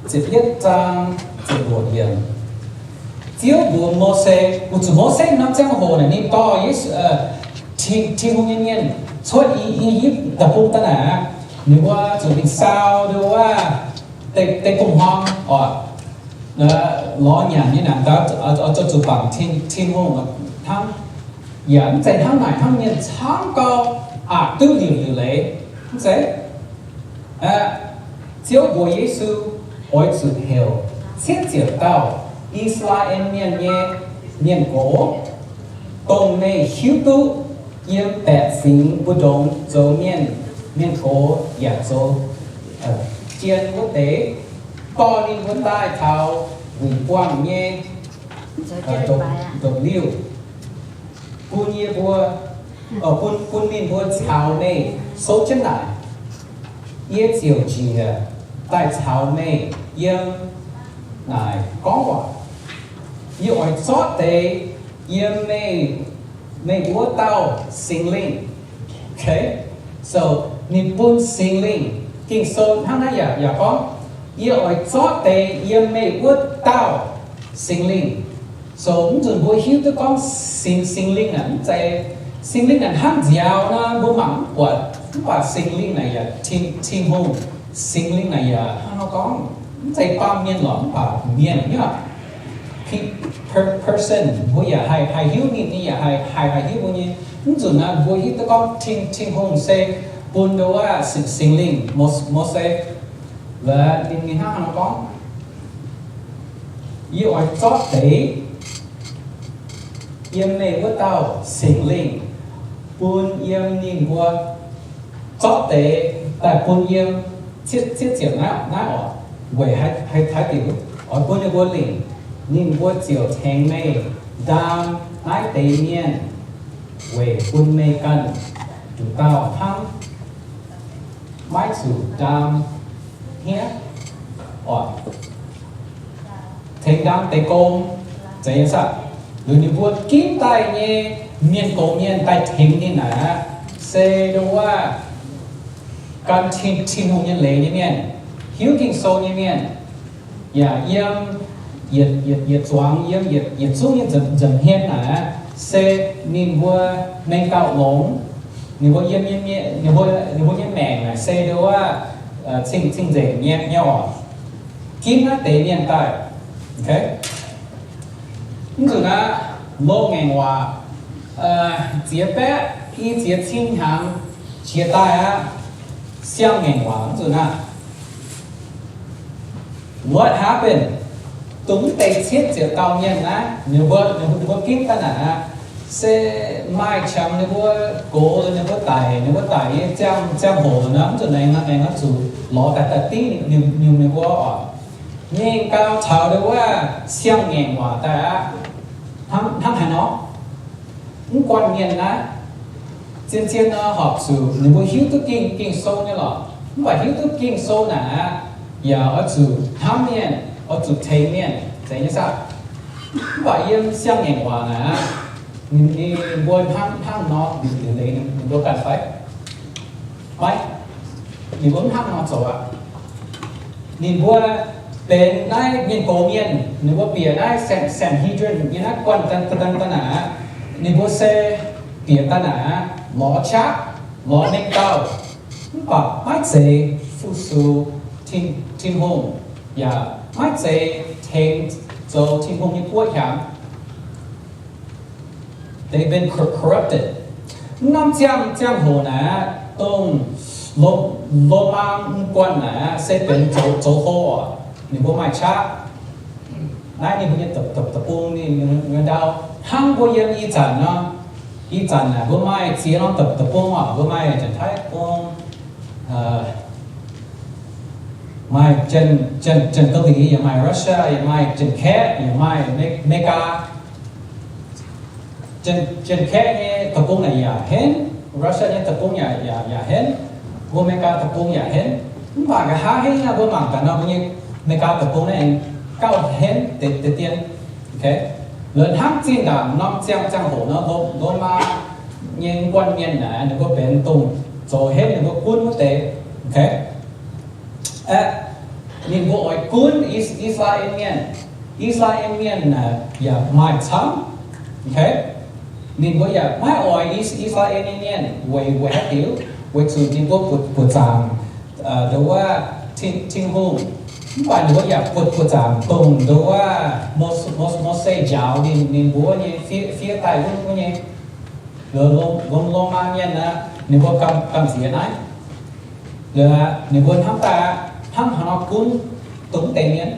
ziepc yietv zaang ziepc luoqc yiemc. Ziouv mbuox Mose, weic zuqc Mose norm ziangh hoc naaic ninh dorh Yesu, Tin, Tin-Hungh nyei mienh cuotv I, I^yipv deic-bung daaih naaic aqv, ninh mbuo zuqc mingh saau nduov wuov deic, deic-bung-hmuang oc, lorz nyanc nyei naaic, zoux zuqc bangc Tin, Tin-Hungh hnangv. Yaac mv zeiz hnangv naaic hnangv, mienh camv gau aqc duqv liuc liuc leiz, mv zeiz. Ziouv mbuox Yesu, oix zuqc heuc cietv ziepc dauh I^saa^laa^en Mienh nyei mienh gox, dongh meih hiuv duqv yiem baeqc fingx mbu'ndongx zoux mienh, mienh gox yaac zoux jien wuov deix, dorh ninh mbuo daaih taux wuic buangh nyei ndopv-liuh, bun yie mbuo, bun, bun ninh mbuo caux meih souv jienv naaic. Yie ziouc njiec daaih caux meih yiem naaic gorngv waac. Yie oix zorqv deix yiem meih, meih wuov dauh Singx Lingh. Okay? So, ninh bun Singx Lingh, Ging-Sou hnangv naaiv yaac, yaac gorngv, yie oix zorqv deix yiem meih wuov dauh Singx Lingh. So, mv nzunc mbuo hiuv duqv gorngv Singx, Singx Lingh naaic mv zeiz, Singx Lingh naaic hnangv nziaaux nor, mbuo mangc mv buatc, mv baac Singx Lingh naaic yaac Tin, Tin-Hungh, Singx Lingh naaic yaac hnangv nor gorngv, mv zeiz baamh mienh lorqc, mv baac mienh nyei pe-, per-, person, mbuo yaac haih, haih hiuv ninh, ninh yaac haih, haih, haih hiuv mbuo nyei. Mv nzunc naaiv mbuo hiuv duqv gorngv Tin, Tin-Hungh se bun nduov wuov Singx, Singx Lingh, Mo-, Mose, laaix ninh, ninh hnangv nor gorngv, yie oix zorqv deix yiem meih wuov dauh Singx Lingh bun yiem ninh mbuo, zorqv deix daaih bun yiem, cietv, cietv ziepc naaiv, naaiv oc, weic haaix, haaix, haaix diuc oix bun ninh mbuo lingc, ninh mbuo ziouc tengx meih ndaam naaiv deix mienh weic bun meih ganh nduqc dauh hnamv, maiv zuqc ndaam hniev oc. Tengx ndaam deix gong, zeiz nyei saah? Liuz ninh mbuo ginv daaih nyei mienh gox mienh daaih tengx ninh naaic aqv, se nduov wuov gan Tin, Tin-Hungh nyei leiz nyei mienh, hiuv Ging-Sou nyei mienh, yaac yiem yietc, yietc, yietc zuangx, yiem yietc, yietc zungv nyei nza'hmien naaic aqv, se ninh mbuo mengh dauh longx, ninh mbuo yiem nyei mienh, ninh mbuo, ninh mbuo nyei maengc naaic se nduov wuov cing, cing-nzengc nyei, nyei oc. Ginv naaiv deix mienh daaih. Okay? Mv nzunc aqv, loz-ngaengc waac, ziex baeqv i ziex cin hnyangx jiex daaih aqv, siang-ngaengc waac mv nzunc aqv. What happened? Dongh mv deix cietv ziepc dauh mienh naaiv, ninh mbuo, ninh mbuo, ninh mbuo ginv daaih naaic aqv, se maaih qangx ninh mbuo gox, ninh mbuo daic, ninh mbuo daic nyei ziangh, ziangh hoc nor, mv nzunc aengx, aengx oix zuqc lorz daaih daaih dingv ninh, ninh, ninh mbuo oc. Mingh gau taux nduov wuov siang-ngaengc waac daaih aqv. Hnangv, hnangv haaix nor? Mv guanh mienh naaiv, zien-zien nor horpc zuqc ninh mbuo hiuv duqv Ging, Ging-Sou nyei lorqc. Mv baac hiuv duqv Ging-Sou naaic aqv, yaac oix zuqc hnamv mienh, oix zuqc tengx mienh, zeiz nyei saah? Mv baac yiem siang-ngaengc waac naaic aqv, ninh, ninh mbuo hnangv, hnangv nor liuc, liuc leiz ninh mbuo ganh fai? Maiv, ninh mbuo mv hnangv nor zoux aqv. Ninh mbuo benx naaiv mienh gox mienh, ninh mbuo bieqc naaiv San-, Sanhedrin nyei naaiv guanh daaih, daaih, daaih naaic aqv. Ninh mbuo se bieqc daaih naaic aqv, lorz qaqv, lorz mengh dauh, mv baac maiv zeiz fu-sux Tin, Tin-Hungh, yaac maiv zeiz tengx zoux Tin-Hungh nyei buov hnyangx. They've been cor-, corrupted. Mv norm ziangh, ziangh hoc naaic aqv, dongh Lo-, Lomaa mienh guanh naaic aqv se benx zoux, zoux hlo oc. Ninh mbuo maaih qaqv. Naaiv ninh mbuo nyei deic-, deic-, deic-bung ninh, ninh, ninh ndau. Hnangv mbuo yiem ih zanc nor, ih zanc naaic mbuo maaih ziex norm deic-, deic-bung oc. Mbuo maaih Janx-Taiv bung, maaih Janx-, Janx-, Janx-Ga'lingc, yaac maaih Russia, yaac maaih Janx-Kaeqv, yaac maaih Me-, Meigaa. Janx-, Janx-Kaeqv nyei deic-bung naaic yaac henv, Russia nyei deic-bung yaac, yaac, yaac henv, mbuo Meigaa deic-bung yaac henv. Mv baac nqa'haav hingv naaiv mbuo mangc gaax nor, mbuo nyei America deic-bung naaiv aengx gauh henv deix dien. Lorz hnangv zinh ndaangc norm ziangh ziangh hoc nor, Lomaa nyei guanh mienh naaic, ninh mbuo benx dongh zoux henv ninh mbuo gunv wuov deix. Aeqv, ninh mbuo oix gunv I^saa^laa^en Mienh. I^saa^laa^en Mienh naaic yaac maaih camv. Ninh mbuo yaac maiv oix I^saa^laa^en nyei mienh weic, weic haaix diuc? Weic zuqc ninh mbuo buoqc, buoqc zaangc nduov wuov Tin-Hungh. Mv baac ninh mbuo yaac buoqc, buoqc zaangc dongh nduov wuov Mose, Mose njaaux ninh, ninh mbuo nyei fiev, fiev daaih wuov, wuov nyei Lomaa mienh aqv, ninh mbuo gamh, gamh nziex naaiv. Ninh mbuo hnamv daaih aqv, hnangv haaix nor gunv dongh mv deix mienh,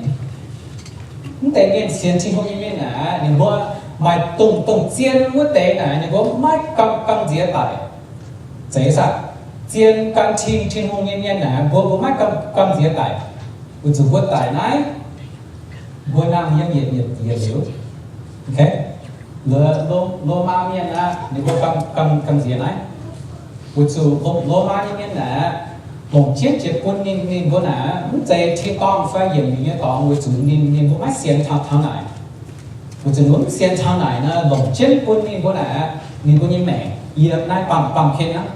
mv deix mienh sienx Tin-Hungh nyei mienh naaic, ninh mbuo maaih dongh, dongh zien wuov deix naaic, ninh mbuo maiv gamh, gamh nziex daic. Zeiz saah? Zien gan Tin, Tin-Hungh nyei mienh naaic, mbuo, mbuo maiv gamh, gamh nziex daic. Weic zuqc mbuo daic naaiv, mbuo nangh yiem yietc, yietc, yietc liuz. Lomaa mienh aqv, ninh mbuo gamh, gamh, gamh nziex naaiv. Weic zuqc Lomaa nyei mienh naaic, longc jienv jiex bun ninh, ninh mbuo naaic, mv zeiz tin-dorngh fai yienc miuc nyei dorngx, weic zuqc ninh, ninh mbuo maiv sienx taux, taux naaic. Weic zuqc ninh mbuo mv sienx taux naaic nor, longc jienv bun ninh mbuo naaic, ninh mbuo nyei maengc yiem naaiv baamh, baamh gen aqv.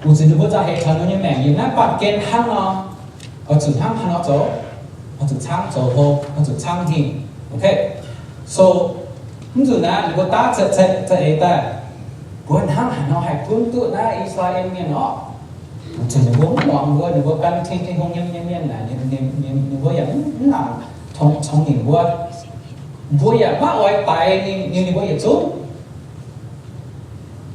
Weic zuqc ninh mbuo za'heix taux ninh mbuo nyei maengc yiem naaiv baamh gen hnangv nor, oix zuqc hnangv haaix nor zoux? Oix zuqc caangv zoux hlo, oix zuqc caangv hingh. So, mv nzunc naaiv ninh mbuo daav za'eix daaih, mbuo hnangv haaix nor haih gunv duqv naaiv I^saa^laa^en Mienh orqc? Weic zuqc ninh mbuo mv muangx mbuo, ninh mbuo gan Tin, Tin-Hungh nyei, nyei mienh naaic, ninh, ninh, ninh, ninh mbuo yaac mv, mv nangc tongx, tongx nyungc mbuo. Mbuo yaac maiv oix daix ninh, ninh, ninh mbuo yietc zungv.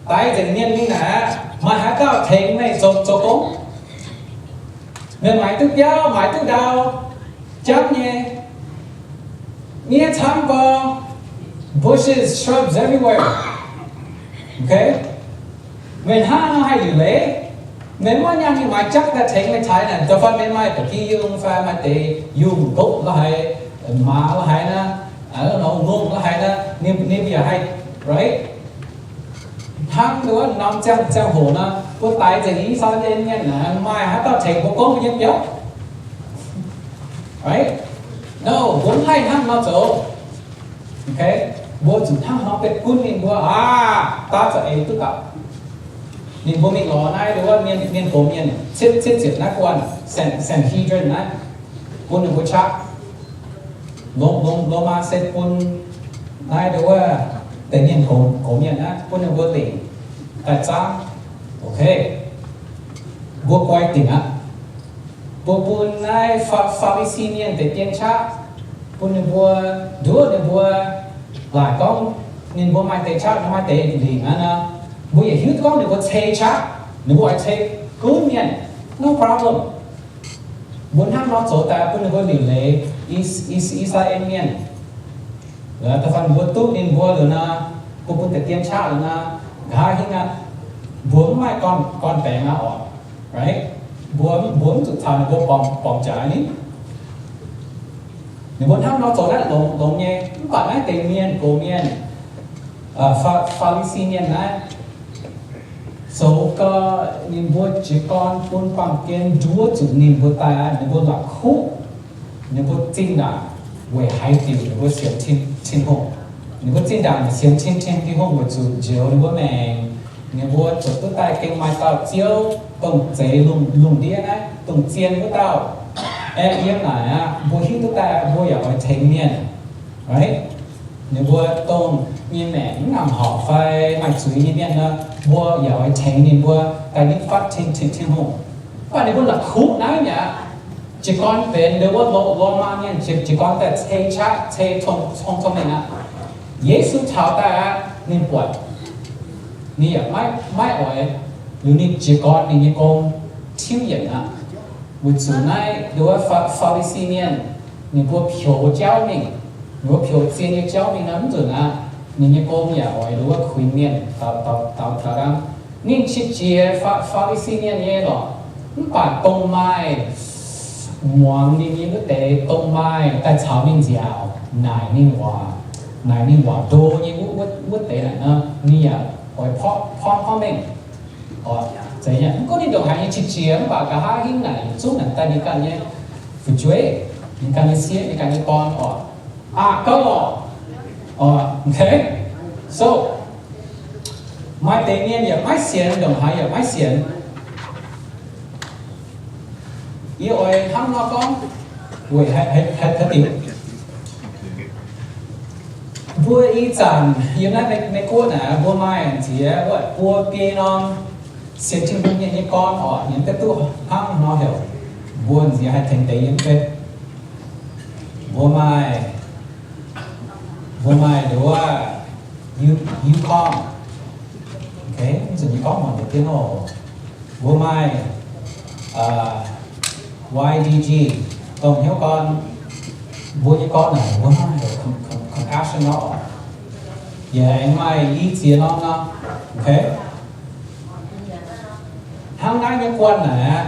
Daix nzengc mienh mingh naaic, maaih haaix dauh tengx meih zoux, zoux gong? Meih maaiz duqv biauv, maaiz duqv ndau, jangv nyei, miev camv gorx, bushes, shrubs everywhere. Meih hnangv nor haih liuc leiz? Meih maiv nyaanh mingh maaiz jangv daaih tengx meih taaix naaic. Da'faanh meih maaih ba'gi yungh fai maaih deix yungh, goat la'haiz, maaz la'haiz naaiv, ngongh la'haiz naaiv, ninh, ninh mbuo yaac haih, right? Hnangv nduov norm ziangh, ziangh hoc nor, mbuo daix nzengc I^saa^laa^en Mienh naaic, maaih haaix dauh tengx mbuo gorngv mbuo nyei biauv? Right? No, mbuo mv haih hnangv nor zoux. Mbuo zuqc hnangv nor betv gunv ninh mbuo aqv, daav za'eix duqv gaux. Ninh mbuo mingh lorz naaiv nduov mienh, mienh gox mienh, cietv, cietv ziepc naaiv guanh, San, Sanhedrin naaiv, bun ninh mbuo qaqv. Longx, longx, Lomaa se bun naaiv nduov deix mienh gox, gox mienh naaiv, bun ninh mbuo lingc daaih zaangv. Okay. Mbuo guai dingc aqv. Mbuo bun naaiv Faa, Faa^li^si Mienh deix dien qaqv, bun ninh mbuo nduov ninh mbuo laaic gorngv ninh mbuo maaih deix qaqv, maaih deix lingc aqv nor, mbuo yaac hiuv duqv gorngv ninh mbuo cei qaqv, ninh mbuo oix cei gunv mienh, no problem. Mbuo hnangv nor zoux daaih bun ninh mbuo liuc leiz I, I, I^saa^laa^en Mienh. Da'faanh mbuo duqv ninh mbuo liuz nor, mbuo bun deix dien qaqv liuz nor, nqa'haav hingv aqv, mbuo mv maaih gorn, gorn baengx aqv orqc, right? Mbuo, mbuo mv zuqc caux ninh mbuo borngz, borngz jaax ni. Ninh mbuo hnangv nor zoux naaiv longx, longx nyei. Mv baac naaiv deix mienh gox mienh, Faa, Faa^li^si Mienh naaiv, zoux gau ninh mbuo jiez gorn bun baamh gen nduov zuqc ninh mbuo daaih, ninh mbuo la'kuqv, ninh mbuo zinh ndaangc weic haaix diuc ninh mbuo sienx Tin, Tin-Hungh. Ninh mbuo zinh ndaangc sienx Tin, Tin, Tin-Hungh weic zuqc njoux ninh mbuo maengc. Ninh mbuo zoux duqv daaih gengh maaih dauh Ziouv, dongh zeix lungh, lungh ndiev naaiv, dongh zien wuov dauh. Aeqv, yiem naaic aqv, mbuo hiuv duqv daaih mbuo yaac oix tengx mienh. Right? Ninh mbuo dongh nyei maengc mv ngaangc horpc fai maaih zuiz nyei mienh nor, mbuo yaac oix tengx ninh mbuo daaih nitv fatv Tin, Tin, Tin-Hungh. Mv baac ninh mbuo la'kuqv naaiv mi'aqv. Jiez gorn benx nduov wuov Lo, Lomaa Mienh jiez, jiez gorn daaih cei qaqv, cei cong, cong, cong mengh aqv. Yesu taux daaih aqv, ninh buatc, ninh yaac maiv, maiv oix, liuz ninh jiez gorn ninh nyei gong tiuv yienc aqv. Weic zuqc naaiv nduov wuov Faa, Faa^li^si Mienh, ninh mbuo peux jauv mingh, ninh mbuo peux zien nyei jauv mingh nor, mv nzunc aqv, ninh nyei gong yaac oix nduov wuov kuinx mienh, daux, daux, daux, daux lamh. Ninh qiex jiez Faa, Faa^li^si Mienh nyei lorqc, mv baac dongh maaih muangx ninh nyei wuov deix, dongh maaih daaih caux ninh nziaauc naaic ninh waac, naaic ninh waac ndo nyei wuov, wuov, wuov deix naaic nor, ninh yaac oix porv, porv, porv mengh. Oc, Zeiz nyei, mv gunv ninh ndongc haaix nyei qiex jiez, mv baac nqa'haav hingv naaic yietc zungv naaic daaih ninh ganh nyei fu'jueiv, ninh ganh nyei sieqv, ninh ganh nyei gorn oc. Aqc gauh oc. Oc, okay. So, maaih deix mienh yaac maiv sienx, ndongc haaix yaac maiv sienx. Yie oix hnangv nor gorngv, weic haaix diuc, mbuo ih zanc yiem naaiv Meiv-Guoqv naaic, mbuo maaih nziex wuov buo biei norm sienx Tin-Hungh nyei, nyei gorn oc, yiem ga'duqv hnangv nor heuc mbuo nziex haih tengx deix yiem betv. Mbuo maaih, mbuo maaih nduov wuov, U-, UConn. Okay, mv zuqc nyei gorngv muonc deix dien oc. Mbuo maaih, uh, Y D G, dongh hnyouv gorn, mbuo nyei gorn naaic mbuo maaih compassion nor. Yaac aengx maaih i ziex norm nor. Okay. Hnangv naaiv nyei guanh naaic aqv,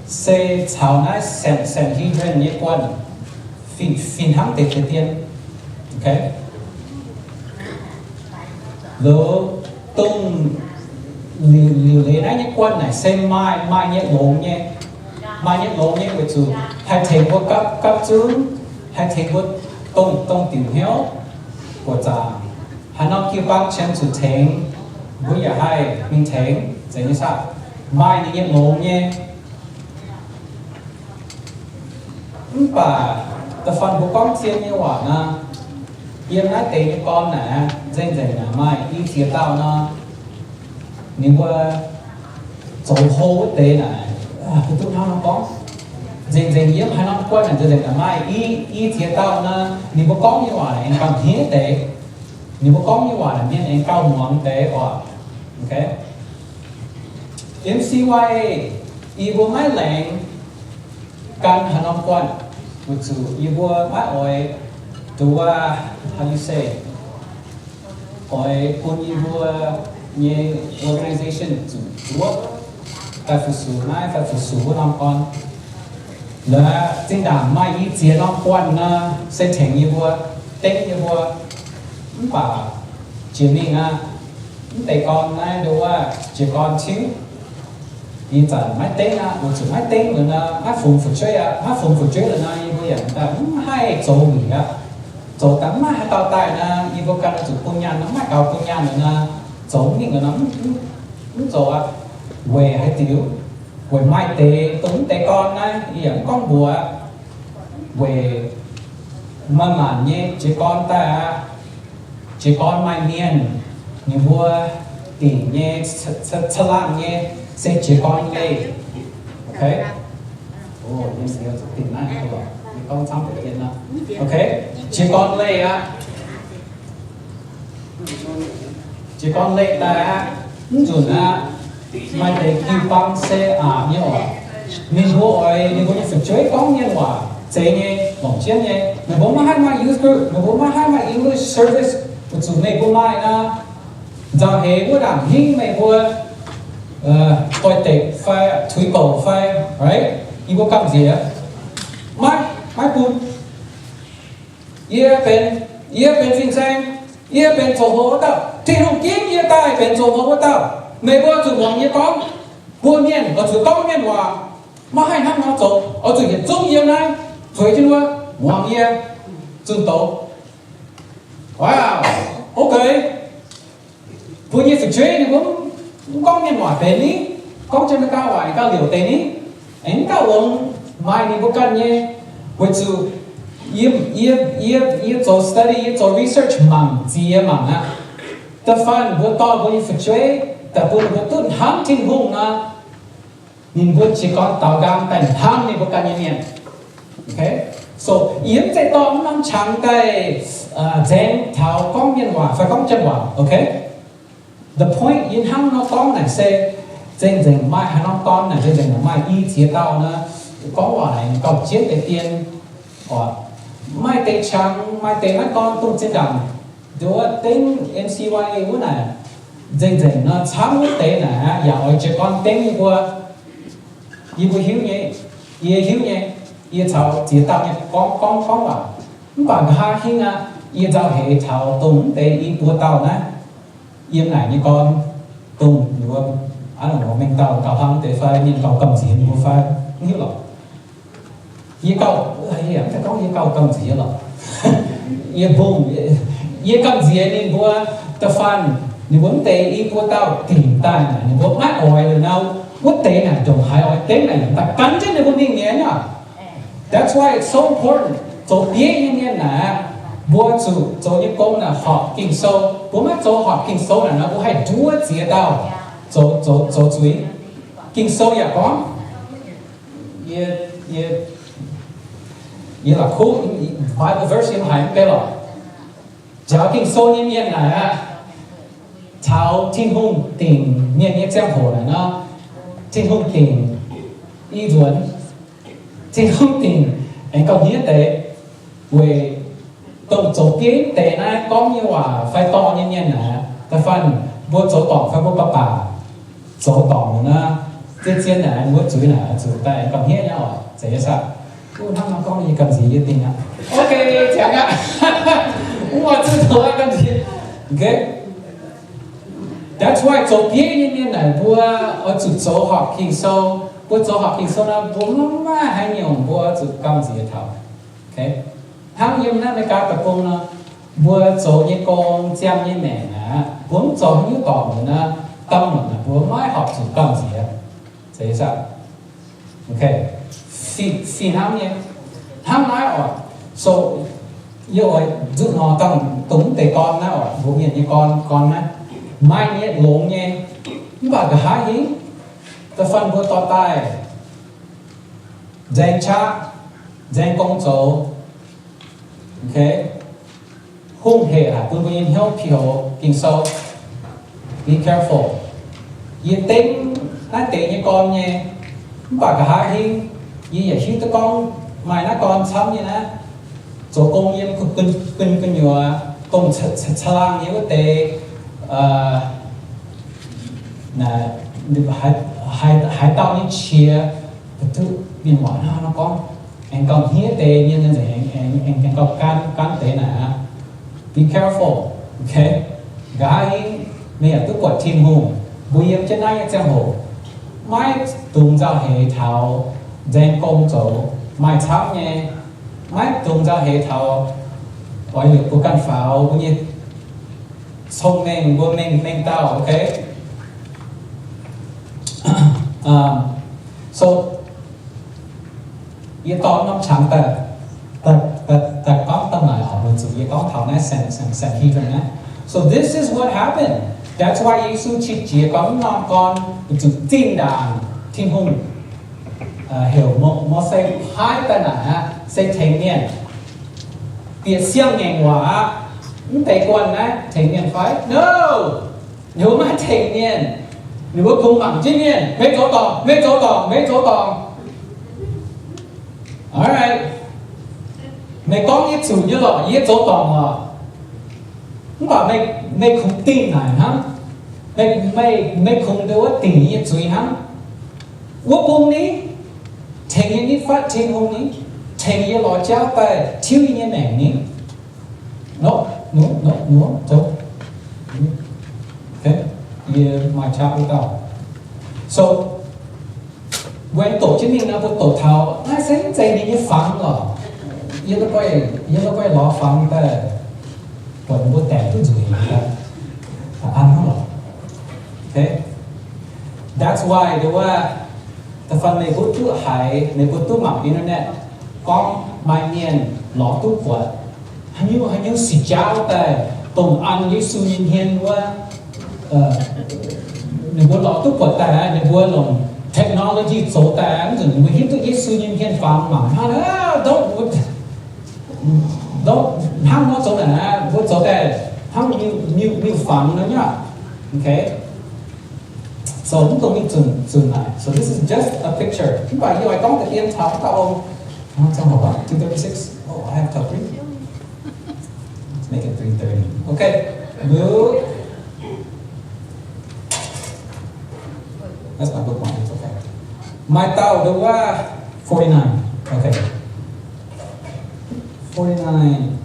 se caux naaiv San-, Sanhedrin nyei guanh fih, fih hnangv deix deix dien. Okay. Loz dongh liuc, liuc leiz naaiv nyei guanh naaic se maaih, maaih nyei longx nyei, maaih nyei longx nyei weic zuqc haih tengx mbuo gapv, gapv zunv, haih tengx mbuo dongh, dongh diuc hnyouv buoqc zaangc. Haaix norm jiu-baang qiemx zuqc tengx, mbuo yaac haih mingh tengx, zeiz nyei saah? Maaih ninh nyei longx nyei. Mv baac da'faanh mbuo gorngv zien nyei waac nor, yiem naaiv deix nyei gorn naaic, nzengc-nzengc naaic maaih i ziex dauh nor, ninh mbuo zoux hlo wuov deix naaic, mbuo duqv hnangv nor gorngv. Nzengc-nzengc yiem haaix norm guanh naaic, nzengc-nzengc naaic maaih i, i ziex dauh nor, ninh mbuo gorngv nyei waac naaic aengx gauh hniev deix. Ninh mbuo gorngv nyei waac naaic mienh aengx gauh muangx deix oc. Okay. M C Y A, yie mbuo maiv laengz gan haaix norm guanh, weic zuqc yie mbuo maiv oix, nduov, how do you say, oix bun yie mbuo nyei organization zuqc wuov, daaih fu-sux naaiv, daaih fu-sux wuov norm gorn. Laaix zinh ndaangc maaih i ziex norm guanh nor, se tengx yie mbuo, dengv yie mbuo. Mv baac jiex mingh aqv, mv deix gorn naaiv nduov jiez gorn tiuv. Ih zanc maiv dengv aqv, weic zuqc maiv dengv liuz nor, maiv fungx fu'jueiv aqv. Maiv fungx fu'jueiv liuz nor, yie mbuo yaac daaih mv haih zoux wuic aqv. Zoux daaih mv maaih haaix dauh daaih nor, yie mbuo ganh zuqc bun nyaanh nor, mv maaih gaux bun nyaanh liuz nor, zoux mv mingh liuz nor, mv, mv, mv zoux aqv. Weic haaix diuc? Weic maaih deix dongh mv deix gorn naaiv, yie yaac mv gorngv mbuox aqv. Weic maaih maanc nyei jiez gorn daaih aqv. Jiez gorn maaih mienh, ninh mbuo dingc nyei, ca-, ca-, caangh nyei, se jiez gorn leih. Okay? O, yie zuqc dingc naaiv, yie gorngv camv deix dien nor. Okay? Jiez gorn leih aqv. Jiez gorn leih daaih aqv. Mv nzunc aqv, maaih deix jiu-baang se aqc nyei oc. Ninh mbuo oix ninh mbuo nyei fu'jueiv gorngv mienh waac zeiz nyei, longc jienv nyei. Meih mbuo maiv haih maaih youth group, meih mbuo maiv haih maaih English service, weic zuqc meih mbuo maaih nor, nzauh heix wuov ndaangc hingv meih mbuo doix-dekc fai tuix gouc fai, right? Yie mbuo gamh nziex, maiv, maiv bun. Yie benx, yie benx fin-saeng, yie benx zoux hlo wuov dauh. Tin-Hungh ginv yie daaih benx zoux hlo wuov dauh. Meih mbuo zuqc muangx yie gorngv. Mbuo mienh oix zuqc gorngv mienh waac. Maiv haih hnangv nor zoux. Oix zuqc yietc zungv yiem naaiv zueiz jienv wuov muangx yie zunh doz. Wow, okay. Mbuo nyei fu'jueiv ninh mbuo mv gorngv mienh waac deix ni, gorngv Janx-Meigaa waac gauh liouc deix ni, aengx gauh longx maaih ninh mbuo ganh nyei. Weic zuqc yie, yie, yie, yie zoux study, yie zoux research mangc ziex mangc aqv. Da'faanh mbuo dorh mbuo nyei fu'jueiv daaih bun ninh mbuo duqv hnamv Tin-Hungh nor, ninh mbuo jiez gorn daaux nqaang daaih hnamv ninh mbuo ganh nyei mienh. Okay? So, yie mv zeiz dorh mv norm qangx daaih nzaeng taux gorngv mienh waac fai gorngv Janx waac. Okay? The point yie hnangv nor gorngv naaic se, zengc nzengc maaih haaix norm dorn naaic, zengc nzengc maaih i ziex dauh nor, gorngv waac naaic gauh jienv deix dien. Maaih deix qangx, maaih deix maiv dorn dongh zinh ndaangc nduov dengv M C Y A wuov naaic, nzengc nzengc nor camv wuov deix naaic yaac oix jiez gorn dengv yie mbuo. Yie mbuo hiuv nyei, yie hiuv nyei, yie caux ziex dauh nyei gorngv gorngv gorngv waac. Mv baac nqa'haav hingv aqv, yie nzauh heix taux dongh mv deix i buo dauh naaiv, yiem naaic nyei gorn, dongh wuov, Mengh dauh gauh hlang deix fai mienh gauh gamh nziex ninh mbuo fai, mv hiuv lorqc. Yie gauh, mv zeiz gorngv yie gauh gamh nziex lorqc. Yie bung, yie gamh nziex ninh mbuo da'faanh ninh mbuo mv deix i buo dauh dingc daaih naaic ninh mbuo maiv oix liuz nor, wuov deix naaic ndongc haaix oix dengv naaic daaih gan jienv ninh mbuo mingh mi'aqv. That's why it's so important. Zoux bieiv nyei mienh naaic, mbuo zuqc zoux nyei gong naaic horpc Ging-Sou. Mbuo maiv zoux horpc Ging-Sou naaic nor, mbuo haih nduov ziex dauh zoux, zoux, zoux zuiz. Ging-Sou yaac gorngv, yie, yie, yie la'kuqv Bible verse yiem haaix mv bei lorqc. Njaaux Ging-Sou nyei mienh naaic aqv, taux Tin-Hungh dingc mienh nyei ziangh hoc naaic nor, Tin-Hungh dingc i nzuonx, Tin-Hungh dingc aengx gauh hniev deix, weic dongh zoux bieiv deix naaiv gorngv nyei waac fai dorh nyei mienh naaic, da'faanh mbuo zoux dorngc fai mbuo baac baac zoux dorngc nor, zien-zien naaic mbuo zuiz naaic zuqc daaih gauh hniev nyei oc. Zeiz nyei saah? Wuov hnangv nor gorngv yie gamh nziex yie dingc aqv. Ok, ziangx aqv. Wuov zuqc zoux gamh nziex. Ok. That's why zoux bieiv nyei mienh naaic mbuo oix zuqc zoux horpc Ging-Sou. Mbuo zoux horpc Ging-Sou nor, mbuo maiv maaih haaix nyungc mbuo zuqc gamh nziex taux. Ok. Hnangv yiem naaiv America deic-bung nor, mbuo zoux nyei gong, ziangh nyei maengc aqv, mbuo mv zoux haaix nyungc dorngc nor, dangh mv baac mbuo maiv horpc zuqc gamh nziex. Zeiz saah? Ok. Fih, fih hnangv nyei. Hnangv naaiv oc. So, yie oix nzuqc nor dangh dongh mv deix gorn naaiv oc, mbuo mienh nyei gorn, gorn naaiv, maaih nyei longx nyei. Mv baac nqa'haav hingv da'faanh mbuo dorh daaih nzaeng qaqv, nzaeng gong zoux. Ok. Hungh hec haic bun mbuo nyei hnyouv pih hoz Ging-Sou. Be careful. Yie dengv naaiv deix nyei gorn nyei, mv baac nqa'haav hingv yie yaac hiuv duqv gorngv maaih naaiv gorn camv nyei naaiv, zoux gong yiem gu'nyuoz dongh caangh laangh nyei wuov deix, haaix dauh nyei qiex, duqv mienh muoc hnangv nor gorngv, aengx gauh hniev deix mienh nzengc, aengx gauh gan, gan deix naaic aqv. Be careful, ok? Nqa'haav hingv meih yaac duqv buatc Tin-Hungh, mbuo yiem jienv naaiv nyei ziangh hoc, maiv dungx nzauh heix taux nzaeng gong zoux, maaih camv nyei. Maiv dungx nzauh heix taux oix liouc mbuo ganh faaux mbuo nyei cong-mengh, mbuo mengh, mengh dauh, ok? So, yie dorh norm qangx daaih, daaih, daaih, daaih gorngv dangh naaic oc, weic zuqc yie gorngv taux naaiv San, San, Sanhedrin naaiv. So this is what happened. That's why Yesu qiex jiez gorngv norm gorn weic zuqc zinh ndaangc Tin-Hungh heuc Mo, Mose paaiv daaih naaic aqv, se tengx mienh bieqc siang-ngaengc waac aqv. Mv deix guanh naaiv tengx mienh fai? No! Ninh mbuo maiv tengx mienh. Ninh mbuo kungx mangc jienv mienh, meih zoux dorngc, meih zoux dorngc, meih zoux dorngc. Alright. Meih gorngv yie zuqc nyei lorqc, yie zoux dorngc lorqc. Mv baac meih, meih kungx dingh naaic hnangv. Meih, meih, meih kungx nduov wuov dingc yie nyei zuiz hnangv. Wuov bung ni, tengx yie nyei fatv Tin-Hungh ni, tengx yie lorz jauv daaih tiuv yie nyei maengc ni. Nope, nope, nope, nope, zoux. Okay, yie maaih qaqv wuov dauh. So, mbuo doqc jienv mingh nor, mbuo doqc taux naaiv se mv zeiz ninh nyei fangx lorqc. Yie, yie la'guaih lorz fangx daaih buatc mbuo daengx duqv nzueic daaih. An hnangv lorqc. Okay. That's why เรียกว่า da'faanh meih mbuo duqv haiz, meih mbuo duqv mangc internet gorngv maaih mienh lorz duqv buatc haaix nyungc, haaix nyungc sic jaauv daaih, dongh an Yesu nyei hmien wuov, ninh mbuo lorz duqv buatc daaih, ninh mbuo longc technology zoux daaih, mv nzunc ninh mbuo hiuv duqv Yesu nyei hmien fangx mangc hnangv, hnangv nor zoux naaic, mbuo zoux daaih hnangv miuc, miuc fangx nor nyei. Okay. So mv dungx mingh zunc, zunc naaic. So this is just a picture. Mv baac yie oix gorngv da'dien taux dauh ong. Two thirty-six. Oh, I have till three. Let's make it three thirty. Okay. Move. That's my bookmark. It's okay. Maaih dauh nduov wuov forty-nine. Okay. Forty-nine.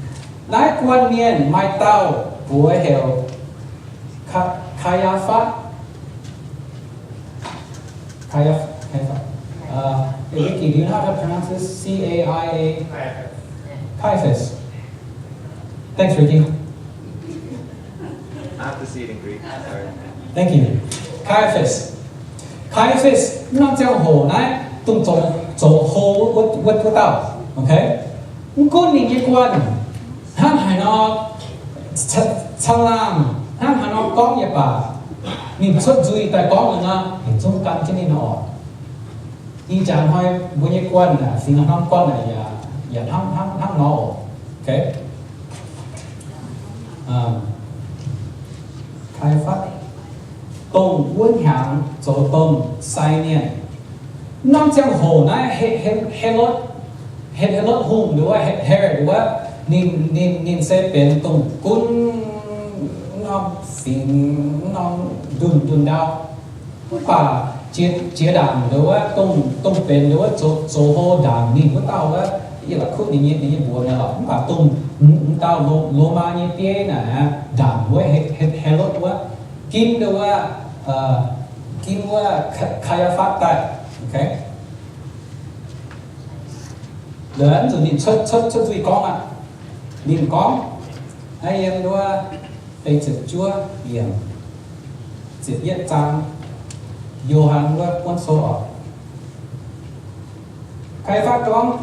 Naaiv guanh mienh maaih dauh mbuox heuc Ka, Kaa^yaa^fatv. Caiaphas. Uh, hey, Ricky, do you know how to pronounce this? C A I A? Caiaphas. Thanks, Ricky. I have to see it in Greek. Sorry. Thank you. Caiaphas. Caiaphas, norm ziangh hoc naaiv, dongh zoux, zoux hlo wuov, wuov, wuov dauh. Okay? Mv gunv ninh nyei guanh hnangv haaix nor, caangh laangh hnangv haaix nor gorngv yaac baac, ninh cuotv nzuih daaih gorngv nor, yietc zungv gan jienv ninh nor oc. Ih jaax hnoi mbuo nyei guanh naaic, fingx norm guanh naaic yaac, yaac hnangv, hnangv, hnangv nor oc. Okay. Caiaphas, dongh wuov hnyangx zoux domh sai mienh. Norm ziangh hoc naaiv He, He, Helotv, He, Helotv Hungh nduov, He, Herod nduov, ninh, ninh, ninh se benx dongh gunv norm fingx, norm ndunh, ndunh ndau. Mv baac jiex, jiex ndaangc nduov, dongh, dongh benx nduov zoux, zoux hlo ndaangc ninh wuov dauh wuov, yie la'kuqv ninh nyei, ninh nyei mbuox naaic lorqc. Mv baac dongh m'dauh Lo, Lomaa nyei bieiv naaic, ndaangc wuov He, He, Helotv wuov, ginv nduov, ginv wuov Caiaphas daaih. Okay. Laaix nzunc ninh cuotv, cuotv, cuotv nzuih gorngv aqv. Ninh gorngv, naaiv yiem nduov deix ziepc juov yiemc, ziepc yietv zaang, Yo^han wuov buonv sou oc. Caiaphas gorngv,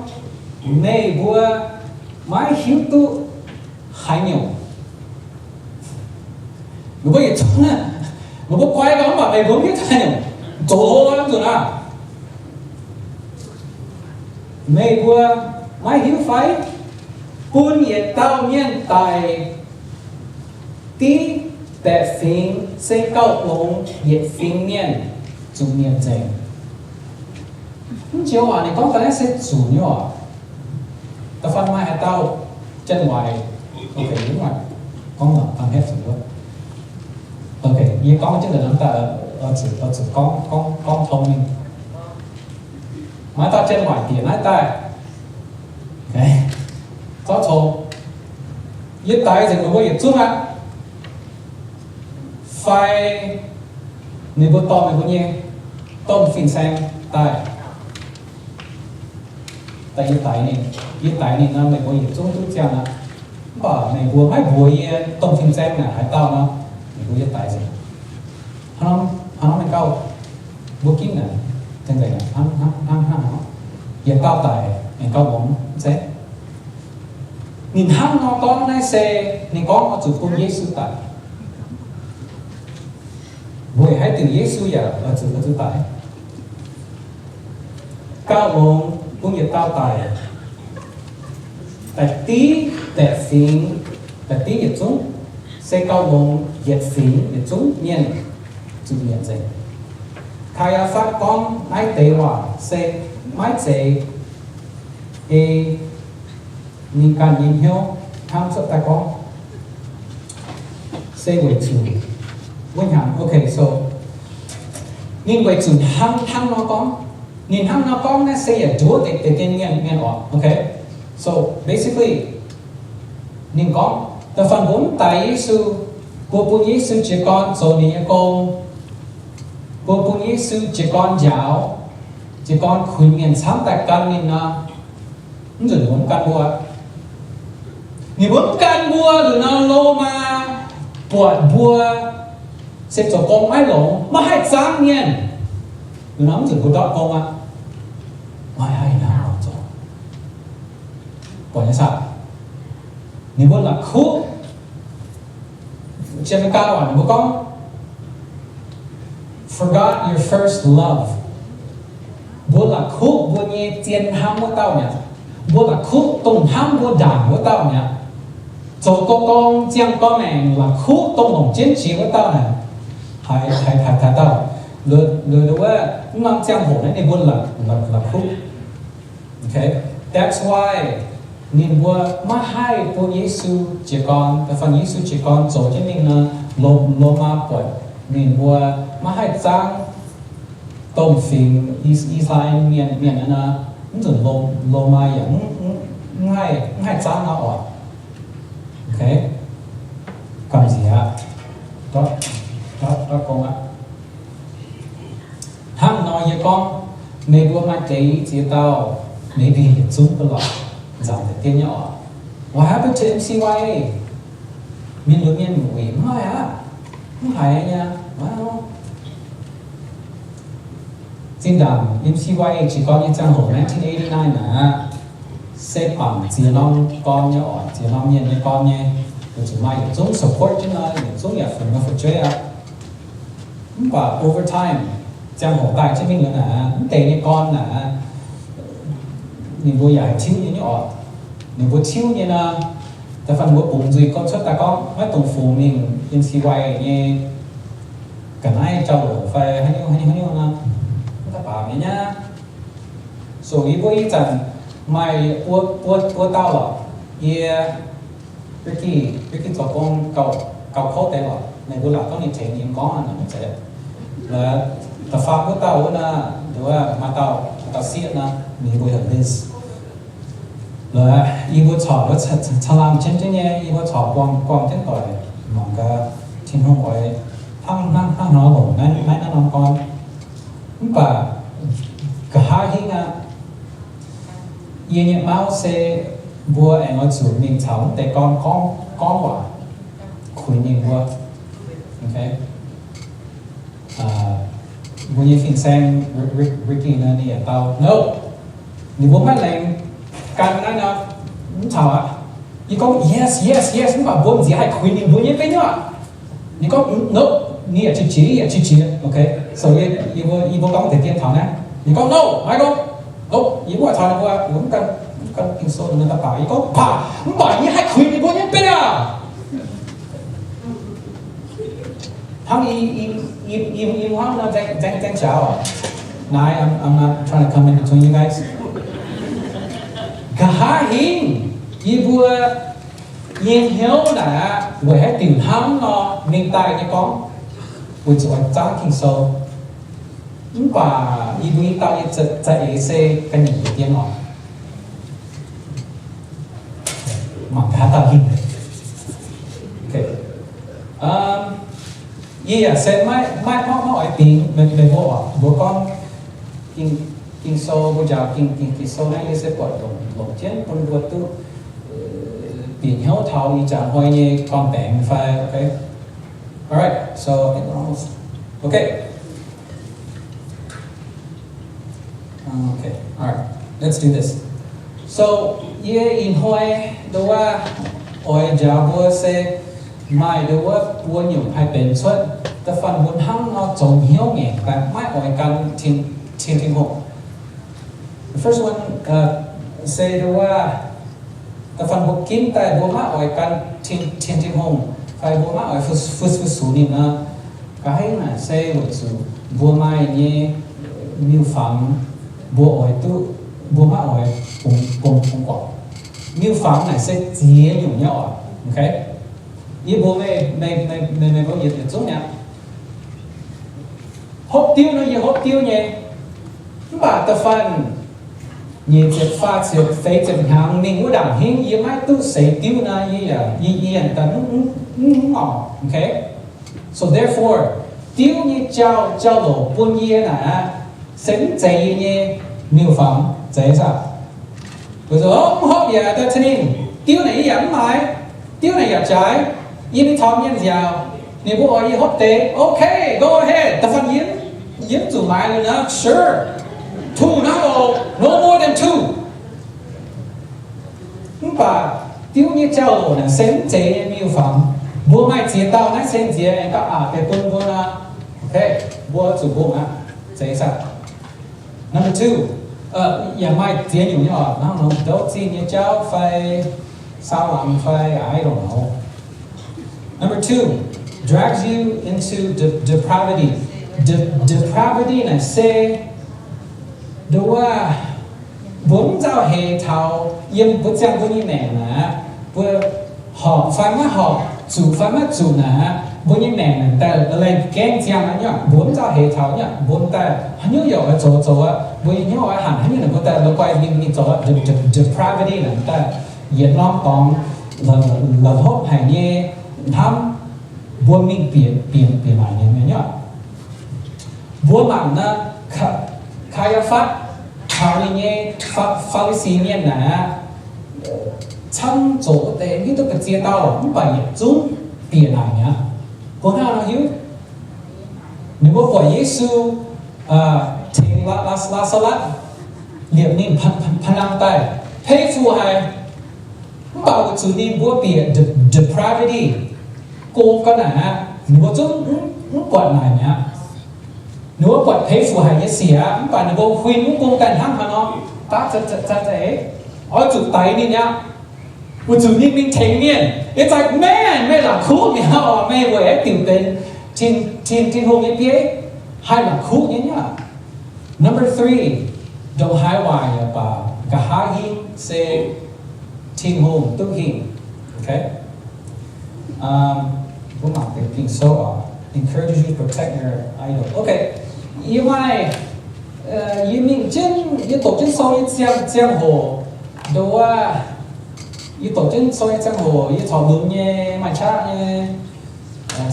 meih mbuo maiv hiuv duqv haaix nyungc. Meih mbuo yietc zungv, meih mbuo guai gau mv baac meih mbuo mv hiuv duqv haaix nyungc. Zoux hlo nzunc aqv. Meih mbuo maiv hiuv fai? Bun yietc dauh mienh daic div baeqc fingx se gauh longx yietc fingx mienh zuqc nyiemc nzengc. Mv joux waac ninh gorngv daaih naaiv se zuqc nyei oc. Da'faanh maaih haaix dauh janx-waaic, okay, gorngv lorqc, okay, yie gorngv jienv daaih, oix zuqc, oix zuqc gorngv, gorngv, gorngv tong mingh. Maaih dauh janx-waaic bieqc naaiv daaih, zorqv coux, yie daix nzengc meih mbuo yietc zungv aqv. Fai ninh mbuo dorh ninh mbuo nyei domh fin-saeng daaih, daaih yie daix ninh, yie daix ninh nor, meih mbuo yietc zungv duqv ziangh aqv. Mv baac meih mbuo maiv mbuox yie domh fin-saeng naaic haaix dauh nor, meih mbuo yie daix nzengc. Hnangv nor, hnangv nor mienh gauh, mbuo ginv naaic, hnangv, hnangv, hnangv nor, yietc dauh daic, mienh gauh longx mv zeiz. Ninh hnangv nor gorngv naaiv se, ninh gorngv oix zuqc bun Yesu daic. Weic haaix diuc Yesu yaac oix zuqc, oix zuqc daic? Gauh longx bun yietc dauh daic, da'div baeqc fingx, da'div yietc zungv, se gauh longx yietc fingx yietc zungv mienh zuqc nyiemc nzengc. Kaa^yaa^fatv gorngv naaiv deix waac se maiv zeiz ei ninh ganh nyei hnyouv hnamv cuotv daaih gorngv, se weic zuqc wuov hnyangx, okay, so ninh weic zuqc hnangv, hnangv nor gorngv, ninh hnangv nor gorngv naaiv se yaac nduov deix, deix, deix mienh, mienh oc. Okay, so basically ninh gorngv, da'faanh mbuo mv daix Yesu, mbuo bun Yesu jiez gorn zoux ninh nyei gong, mbuo bun Yesu jiez gorn njaaux, jiez gorn kuinx mienh camv daaih gan ninh nor, mv nzunc ninh mbuo mv gan mbuo. Ninh mbuo mv gan mbuo nduqc nor, Lomaa buatc mbuo se zoux gong maiv longx, maiv haih zaangv mienh. Nduqc nor mv nzunc mbuo ndortv gong aqv. Maiv haih hnangv nor zoux. Buatc nyei saah? Ninh mbuo la'kuqv. Jiem-Meigaa waac ninh mbuo gorngv, forgot your first love. Mbuo la'kuqv mbuo nyei zien hnamv wuov dauh mi'aqv. Mbuo la'kuqv dongh hnamv mbuo ndaangc wuov dauh mi'aqv. Zoux gong, gong ziangh gorn maengc la'kuqv dongh longc jienv jiex wuov dauh naaic, haaix, haaix, haaix dauh? Liuz, liuz wuov, mv norm ziangh hoc naaiv ninh mbuo la'kuqv. Okay, that's why ninh mbuo maiv haih bun Yesu jiez gorn, da'faanh Yesu jiez gorn zoux jienv mingh nor, Lo, Lomaa buatc ninh mbuo maiv haih zaangv domh fingx I, I^saa^laa^en mienh, mienh nor, mv nzunc Lo, Lomaa yaac mv, mv haih, mv haih zaangv nor oc. Okay, gamh nziex aqv. Ndortv, ndortv, ndortv gong aqv. Hnangv nor yie gorngv, meih mbuo maaih deix ziex dauh, maybe yietc zungv bun lorqc, nzamc deix dien nyei oc. What happened to M C Y A? Mienh lunx mienh wuic mv haih aqv, mv haiz nyei. Zinh ndaangc M C Y A jiez gorn nyei ziangh hoc, nineteen eighty-nine naaic, se bangc ziex norm gorn nyei oc, ziex norm mienh nyei gorn nyei, weic zuqc maaih yietc zungv support jienv nor, yietc zungv yaac fu'jueiv aqv. Mv baac over time, ziangh hoc daaih jienv mingh liuz naaic, mv deix nyei gorn naaic, ninh mbuo yaac haih tiuv nyei nyei oc. Ninh mbuo tiuv nyei nor, da'faanh mbuo bungx nzuih gong cuotv daaih gorngv maiv dungx fungx mingh M C Y A nyei ga'naaiv jauv-louc fai haaix nyungc haaix nyungc haaix nyungc nor, mv daaih baac mienh nyei. So yie mbuo ih zanc maaih buo, buo, buo dauh lorqc. Yie, Ricky, Ricky zoux gong gauh, gauh kouv deix lorqc. Meih mbuo laaic gorngv ninh tengx ninh gorngv naaic zeiz. Da'faanh wuov dauh wuov nor, nduov maaih dauh, maaih dauh sieqv nor, ninh mbuo heuc Liz. Lorqc, yie mbuo corc wuov caangh laangh jienv jienv nyei, yie mbuo corc buangh buangh jienv doic mangc gaax Tin-Hungh oix hnangv, hnangv, hnangv nor longc naaiv, naaiv, naaiv norm gorn. Mv baac nqa'haav hingv aqv, yie nyei mauv se mbuo aengx oix zuqc mingh caux wuov deix gorn gorngv, gorngv waac, kuinx ninh mbuo. Okay. Mbuo nyei fin-saeng, Ricky nor, ninh yaac dau, no, ninh mbuo maiv laengz gan naaiv nor, mv caux aqv. Yie gorngv, yes, yes, yes, mv baac mbuo nziex haih kuinx ninh mbuo nyei benx nyuoqc. Ninh gorngv, nope, ninh yaac qiex jiez, yie yaac qiex jiez. Okay, so yie, yie mbuo, yie mbuo gorngv deix dien taux naaiv. Ninh gorngv, no, maiv gorngv, nope, yie mv oix caux ninh mbuo, mv gan, mv gan Ging-Sou ninh mbuo daaih baac. Yie gorngv, baac, mv baac yie haih kuinx ninh mbuo nyei benx aqv. Hnangv yie, yie, yie, yie, yie hnangv nor nzaeng, nzaeng, nzaeng jaax oc. Naaiv, I'm, I'm not trying to come in between you guys. Nqa'haav hingv yie mbuo nyei hnyouv naaic aqv, weic haaix diuc hnangv nor mingh daaih nyei gorngv, weic zuqc oix zaangv Ging-Sou. Mv baac yie mbuo i dauh nyei za'eix se ga'nyiec deix dien oc. Mangc gaax dauh hingh. Yie yaac se maiv, maiv, maiv oix bingx meih mbuo oc. Mbuo gorngv Ging-Sou, mbuo njaaux Ging-Sou naaiv, yie se buatc longc jienv bun mbuo duqv bieqc hnyouv taux ih jaax hnoi nyei gorn-baengx fai. Okay. All right. So I think we're almost, okay. Okay, all right, let's do this. So yie ih hnoi nduov oix njaaux mbuo se maaih nduov buo nyungc haih benx cuotv da'faanh mbuo hnangv nor zoux hnyouv ngaengc daaih maiv oix gan Tin, Tin, Tin-Hungh. The first one, se nduov da'faanh mbuo ginv daaih mbuo maiv oix gan Tin, Tin, Tin-Hungh, fai mbuo maiv oix fu-, fu-, fu-sux ninh nor, nqa'haav naaic se weic zuqc mbuo maaih nyei miuc-fangx, mbuo oix duqv, mbuo maiv oix bungx, bungx, bungx guangc. Miuc-fangx naaic se ziex nyungc nyei oc. Okay, yie mbuox meih, meih, meih, meih, meih mbuo yietc, yietc zungv mi'aqv. Hopv diuv nor yie hopv diuv nyei, mv baac da'faanh nyic ziepc, faah ziepc, feix ziepc hnyangx mingh wuov ndaangc hingv yie maiv duqv seix diuv nor, yie yaac, yie, yie yaac mv, mv, mv ngorc. Okay, so therefore, diuv nyei jauv, jauv-louc bun yie naaic aqv, se mv zeiz yie nyei miuc-fangx, zeiz saah? Mv hopv yaac daaih ca'ningh, diuv naaic yie yaac mv maaiz, diuv naaic yaac jaaix, yie mingh caux mienh nziaauc, ninh mbuo oix yie hopv deix, okay, go ahead, da'faanh yie, yie mv zuqc maaiz liuz nor, sure, two hnangv oc, no more than two. Mv baac diuv nyei jauv-louc naaic se mv zeiz nyei miuc-fangx. Mbuo maaih ziex dauh naaiv se nziex aengx gauh aqc deix bun mbuo nor, okay, mbuo zuqc mbungh aqv, zeiz saah? Number two, yaac maaih ziex nyungc nyei oc, hnangv nor ndouv zinh nyei jauv fai saau laangz fai, I don't know. Number two, drags you into de-, depravity. De-, depravity naaic se nduov mbuo mv nzauh heix taux yiem mbuo ziangh mbuo nyei maengc naaic, mbuo horpc fai maiv horpc, zuqc fai maiv zuqc naaic, mbuo nyei maengc naaic daaih laengh gaengh ziangh aqv nyei. Mbuo mv nzauh heix taux nyei, mbuo daaih haaix nyungc yaac oix zoux zoux aqv. Mbuo nyei hnyouv oix hanc haaix nyungc naaic, mbuo daaih la'guaih mingh mingh zoux aqv. De-, de-, depravity naaic daaih yietc norm dorngx la'hlopv haic nyei hnamv, mbuo mingh bieqc, bieqc, bieqc maaic nyei nyei. Mbuo mangc naaiv, Kaa^yaa^fatv caux ninh nyei Faa^li^si mienh naaic aqv, camv zoqc wuov deix hiuv duqv ga'ziex dauh mv baac yietc zungv bieqc naaic mi'aqv. Mbuo hnangv nor hiuv, ninh mbuo buatc Yesu tengx Laa^saa^latv, liepc ninh pa'nangv daaih, pei fu haic. Mv baac weic zuqc ninh mbuo bieqc depravity, go ga'naaiv aqv, ninh mbuo zungv mv buatc naaic mi'aqv. Ninh mbuo buatc pei fu haic nyei sic aqv, mv baac ninh mbuo huin mv bung daaih hnangv haaix nor, daav za'eix, oix zuqc daix ninh aqv. Weic zuqc ninh mingh tengx mienh. It's like, man, meih la'kuqv mi'aqv oc, meih weic aengx diuc benx Tin-Hungh nyei bieiv, haih la'kuqv nyei niaa. Number three, ndongc haaix waaic yaac baac, nqa'haav hingv se Tin-Hungh duqv hingh. Okay? Mbuo mangc deix Ging-Sou oc, encourages you to protect your idol. Okay, yie maaih, yie mingh jienv, yie doqc jienv sou nyei ziangh, ziangh hoc, nduov, yie doqc jienv sou nyei ziangh hoc, yie corc lunx nyei, maaih qaqv nyei,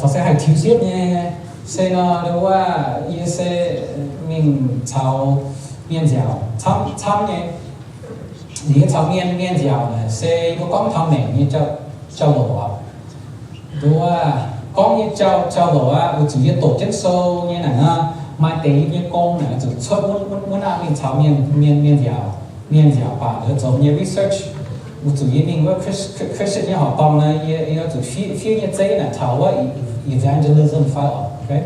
corc se haih tiux siepv nyei, se nor, nduov, yie se mingh caux mienh nziaauc camv, camv nyei. Yie caux mienh, mienh nziaauc naaic se yie mbuo gorngv taux maengc nyei jauv-louc aqv. Nduov, gorngv nyei jauv-louc aqv, weic zuqc yie doqc jienv sou nyei naaic nor, maaih deix yie nyei gong naaic zuqc cuotv wuov, wuov naaiv mingh caux mienh, mienh, mienh nziaauc, mienh nziaauc baac zoux nyei research. Weic zuqc yie mingh wuov Chris-, Christian nyei horqc dorngh nor, yie, yie zuqc fiev, fiev nyei zeiv naaic taux wuov evangelism fai oc, okay?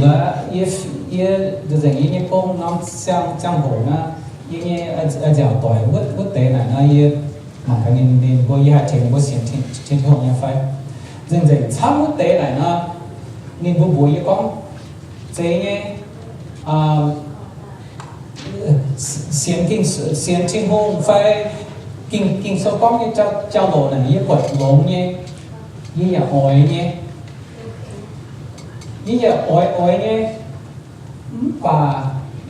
Laaix yie, yie nzengc yie nyei gong norm ziangh, ziangh hoc nor, yie nyei nziaauc doic wuov, wuov deix naaic nor, yie mangc gaax ninh, ninh mbuo, yie haih tengx ninh mbuo sienx Tin-Hungh nyei fai. Nzengc-nzengc camv wuov deix naaic nor, ninh mbuo mbuox yie gorngv, zeiz nyei, sienx Ging, sienx Tin-Hungh fai Ging, Ging-Sou gorngv nyei jauv-louc naaic yie buatc longx nyei, yie yaac oix nyei, yie yaac oix oix nyei. Mv baac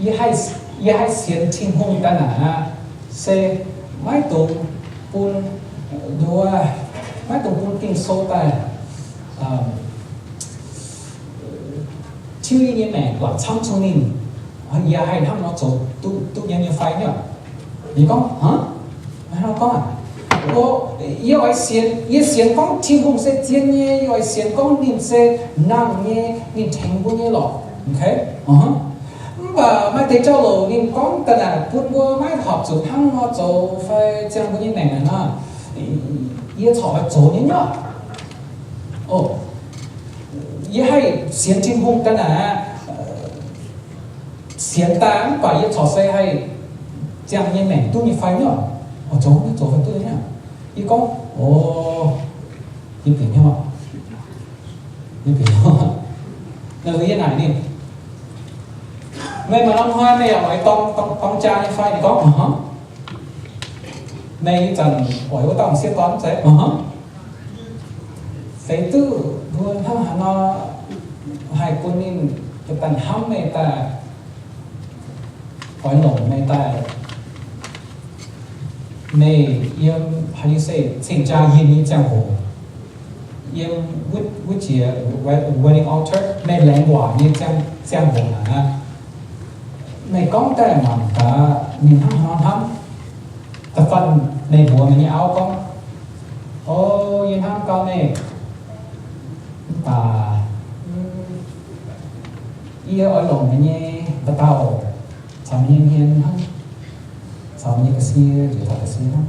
yie haih, yie haih sienx Tin-Hungh daaih naaic aqv, se maiv dungx bun, nduov, maiv dungx bun Ging-Sou daaih tiuv yie nyei maengc buatc camv zungv ninh, yie haih hnangv nor zoux duqv, duqv nyei nyei fai niaa. Ninh gorngv, hnangv nor gorngv aqv, yie oix sienx, yie sienx gorngv Tin-Hungh se zien nyei, yie oix sienx gorngv ninh se nangh nyei, ninh tengx mbuo nyei lorqc. Mv baac maaih deix jauv-louc ninh gorngv daaih naaic bun mbuo maiv horpc zuqc hnangv nor zoux fai ziangh mbuo nyei maengc naaic nor, yie corc oix zoux nyei niaa. Yie haih sienx Tin-Hungh daaih naaic aqv, sienx daaih mv baac yie corc se haih ziangh nyei maengc duqv nyei fai niaa. Oix zoux, zoux fai duqv nyei niaa. Yie gorngv, o, yie bieqc hnyouv, yie bieqc hnyouv. Ninh mbuo yie naaic ninh, meih maaih norm hnoi meih yaac oix dorng, dorng, dorng jaa nyei fai? Ninh gorngv, meih ih zanc oix wuov dauh m'sieqv dorn zeiz? Feix duqv mbuo hnangv haaix nor haih bun ninh daaih hnamv meih daaih, oix longc meih daaih, meih yiem, how do you say, cing-jaa yinh nyei ziangh hoc, yiem wuov, wuov jiex wedding altar, meih laengz waac nyei ziangh, ziangh hoc naaic aqv. Meih gorngv daaih mangc gaax ninh hnangv haaix nor hnamv. Da'faanh meih mbuox meih nyei auv gorngv, o, yie hnamv gau meih, mv baac yie oix longc meih nyei mba'dauh caux meih nyei hmien hnangv, caux meih nyei ga'sie njiec taux ga'sie hnangv.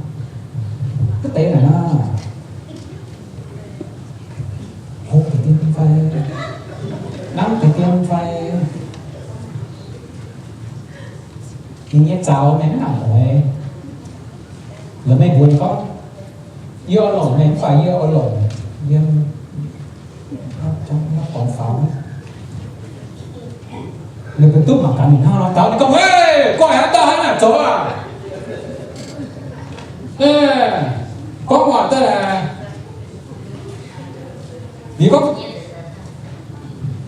Wuov deix naaic naaiv, hopv deix dien fai, nanv deix dien fai, ninh nyei zaux meih mv nangc oix. Laaix meih mbuox ninh gorngv, yie oix longc meih mv baac yie oix longc yiem, gorngv faaux, ninh mbuo duqv mangc gaax ninh hnangv nor daux, ninh gorngv, hei, guaih haaix dauh hnangv naaic zoux aac? Gorngv waac daaih naaic, ninh gorngv,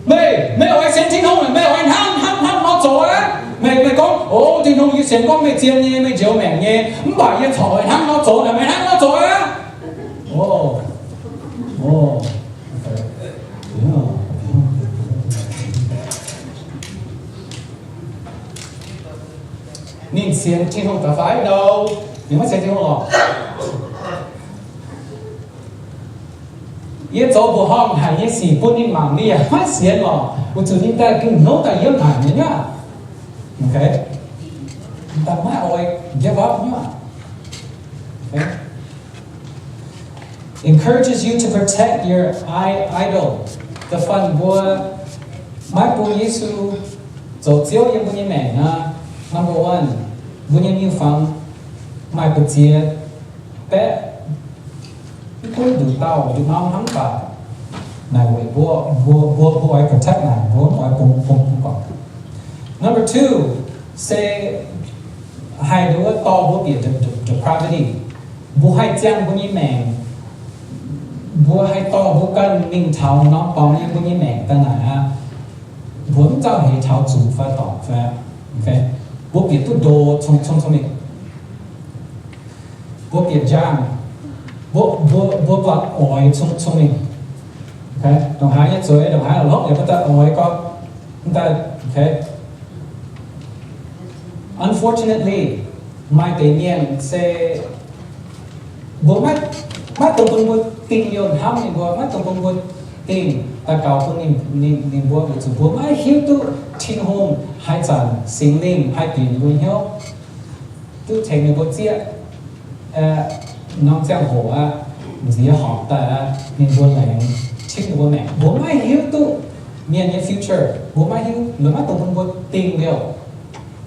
meih, meih oix sienx Tin-Hungh, meih oix hnangv, hnangv, hnangv nor zoux aqv. Meih, meih gorngv, o, Tin-Hungh, yie sienx gorngv meih zien nyei, meih njoux maengc nyei, mv baac yie corc oix hnangv nor zoux naaic, meih hnangv nor zoux aqv. O, o, sienx Tin-Hungh daaih fai? No, ninh maiv sienx Tin-Hungh lorqc. Yie zoux mbuoqc horngh haic nyei sic bun ninh mangc, ninh yaac maiv sienx lorqc. Weic zuqc ninh daaih gengh hnyouv daaih yiem haic nyei aqv. Okay? Daaih maiv oix give up nyei aqv. Okay? Encourages you to protect your i- idol. Da'faanh mbuo maiv bun Yesu zoux Ziouv yiem mbuo nyei maengc aqv. Number one, mbuo nyei miuc-fangx maaih ba'ziex baeqv, mv gunv nduqc dauh nduqc norm hnangv, mv baac naaic weic mbuo, mbuo, mbuo, mbuo oix protect naaic, mbuo mv oix bun, bun, bun guangc. Number two, se haih nduov dorh mbuo bieqc de- de- depravity. Mbuo haih ziangh mbuo nyei maengc, mbuo haih dorh mbuo ganh mingh taux norm dorngx yiem mbuo nyei maengc daaih naaic aqv. Mbuo mv zauh heix taux zuqc fai dorngc fai. Okay? Mbuo bieqc duqv ndoz cong-cong mingh. Mbuo bieqc njang, mbuo, mbuo, mbuo buatc oix cong-cong mingh. Okay? Ndongc haaix nyei zueiz, ndongc haaix lorqc, yaac mbuo daaih oix gorngv, mv daaih, okay? Unfortunately, maaih deix mienh se mbuo maiv, maiv dungx bun mbuo dingh liouh hnamv ninh mbuo, maiv dungx bun mbuo dingh daux gaux bun ninh, ninh, ninh mbuo, weic zuqc mbuo maiv hiuv duqv Tin-Hungh haaix zanc Singx Lingh haih bieqc ninh mbuo hnyouv. Duqv tengx ninh mbuo zieqv, norm ziangh hoc aqv, nziex horpc daaih aqv, ninh mbuo laengz cimv ninh mbuo maengc. Mbuo maiv hiuv duqv mienh nyei future, mbuo maiv hiuv, maiv dungx bun mbuo dingh liouh.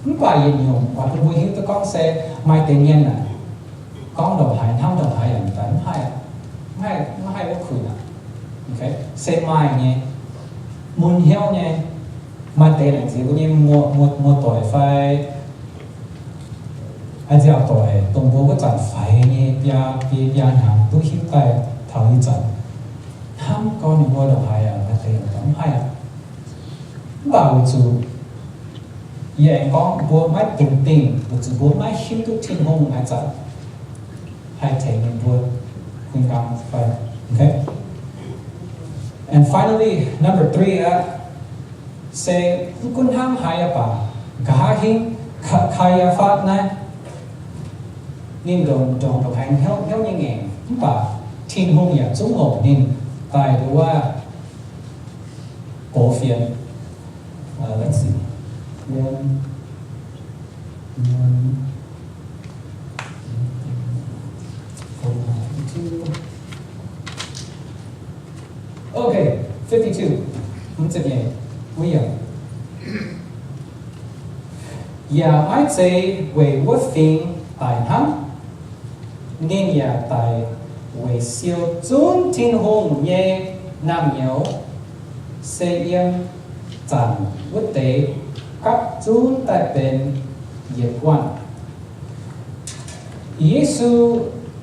Mv baac yietc nyungc oix bun mbuo hiuv duqv gorngv se maaih deix mienh aah, gorngv ndongc haaix hnamv ndongc haaix yaac mv haih, mv haih, mv haih wuov kuinx aqv. Se maaih nyei, mun hnyouv nyei. Maaih deix laengz zingx mbuo nyei muoz-doic fai a'nziaauc doic, dongh mbuo wuov zanc faix nyei biaa, biaa, biaa hnyangx duqv hiuv daaih taux ih zanc, hnamv gorngv ninh mbuo ndongc haaix aqv, maaih deix mv haih aqv. Mv baac weic zuqc yie aengx gorngv mbuo maiv dungx dingh, weic zuqc mbuo maiv hiuv duqv Tin-Hungh haaix zanc haih tengx ninh mbuo kuinx ganh fai. Okay? And finally, number three aqv, se mv gunv hnangv haaix yaac baac, nqa'haav hingv Ka- Kaa^yaa^fatv naaiv, ninh ndongc, ndongc, ndongc haaix hnyouv, hnyouv nyei ngaengc, mv baac Tin-Hungh yaac zungv longc ninh daaih nduov wuov box fienx. Uh, let's see. One, one, four, two. Okay, fifty-two. Mv zipv nyei, uv yaac. Yaac maiv zeiz weic wuov fingx daic hnangv. Ninh yaac daic weic siou zunv Tin-Hungh nyei naamh nyouz, se yiem zanc wuov deix gapv zunv daaih benx yietc guanh. Yesu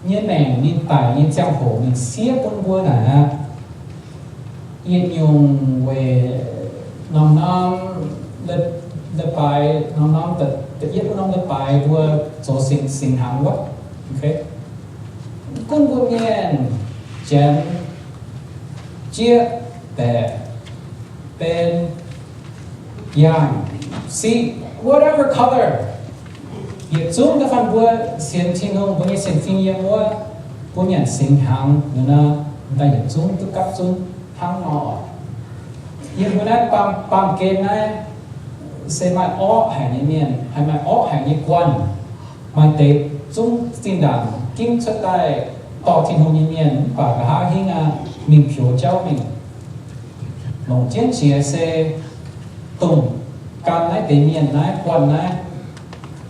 nyei maengc ninh daic nyei ziangh hoc ninh siev bun mbuo naaic aqv, yietc nyungc weic norm-norm le- leiz-baaix, norm-norm da'yietv wuov norm leiz-baaix mbuo zoux singx, singx hnaangx wuov. Gunv mbuo mienh, janx, jieqv, baeqc, ben, yaangh, siqv, whatever color, yietc zungv da'faanh mbuo sienx Tin-Hungh, mbuo nyei sienx fim yiem wuov, mbuo nyanc singx hnaangx nor, daaih yietc zungv duqv gapv zunv hnangv nor. Yiem mbuo naaiv baamh, baamh gen naaiv se maaih orqv haic nyei mienh, haih maaih orqv haic nyei guanh. Maaih deix zungv zinh ndaangc ginv cuotv daaih dorh Tin-Hungh nyei mienh, mv baac nqa'haav hingv aqv, mingh pioux jauv mingh. Longc jienv qiex se dongh gan naaiv deix mienh naaiv, guanh naaiv,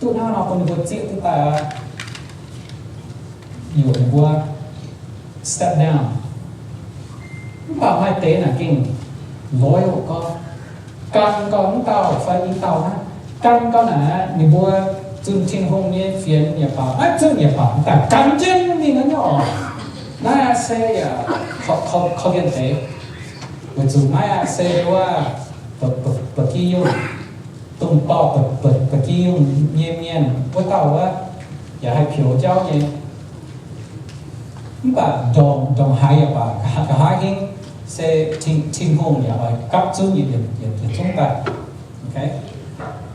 duqv hnangv nor bun ninh mbuo zieqv duqv daaih aqv. Yuoqc ninh mbuo step down. Mv baac maaih deix naaic gengh loyal gau, gan gau mv dauh fai i dauh naaiv, gan gau naaic, ninh mbuo zunh Tin-Hungh nyei fienx yaac baac, maiv zunh yaac baac, mv baac gan jienv mingh naaiv nyei oc. Naaiv se yaac korv-lienh deix, weic zuqc naaiv se wuov ba'gi yungh, dongh dorh ba'gi yungh nyei mienh wuov dauh wuov, yaac haih pioux jauv nyei. Mv baac ndongc, ndongc haaix yaac baac, nqa'haav hingv se Tin-Hungh yaac oix gapv zunv yietc zungv daaih.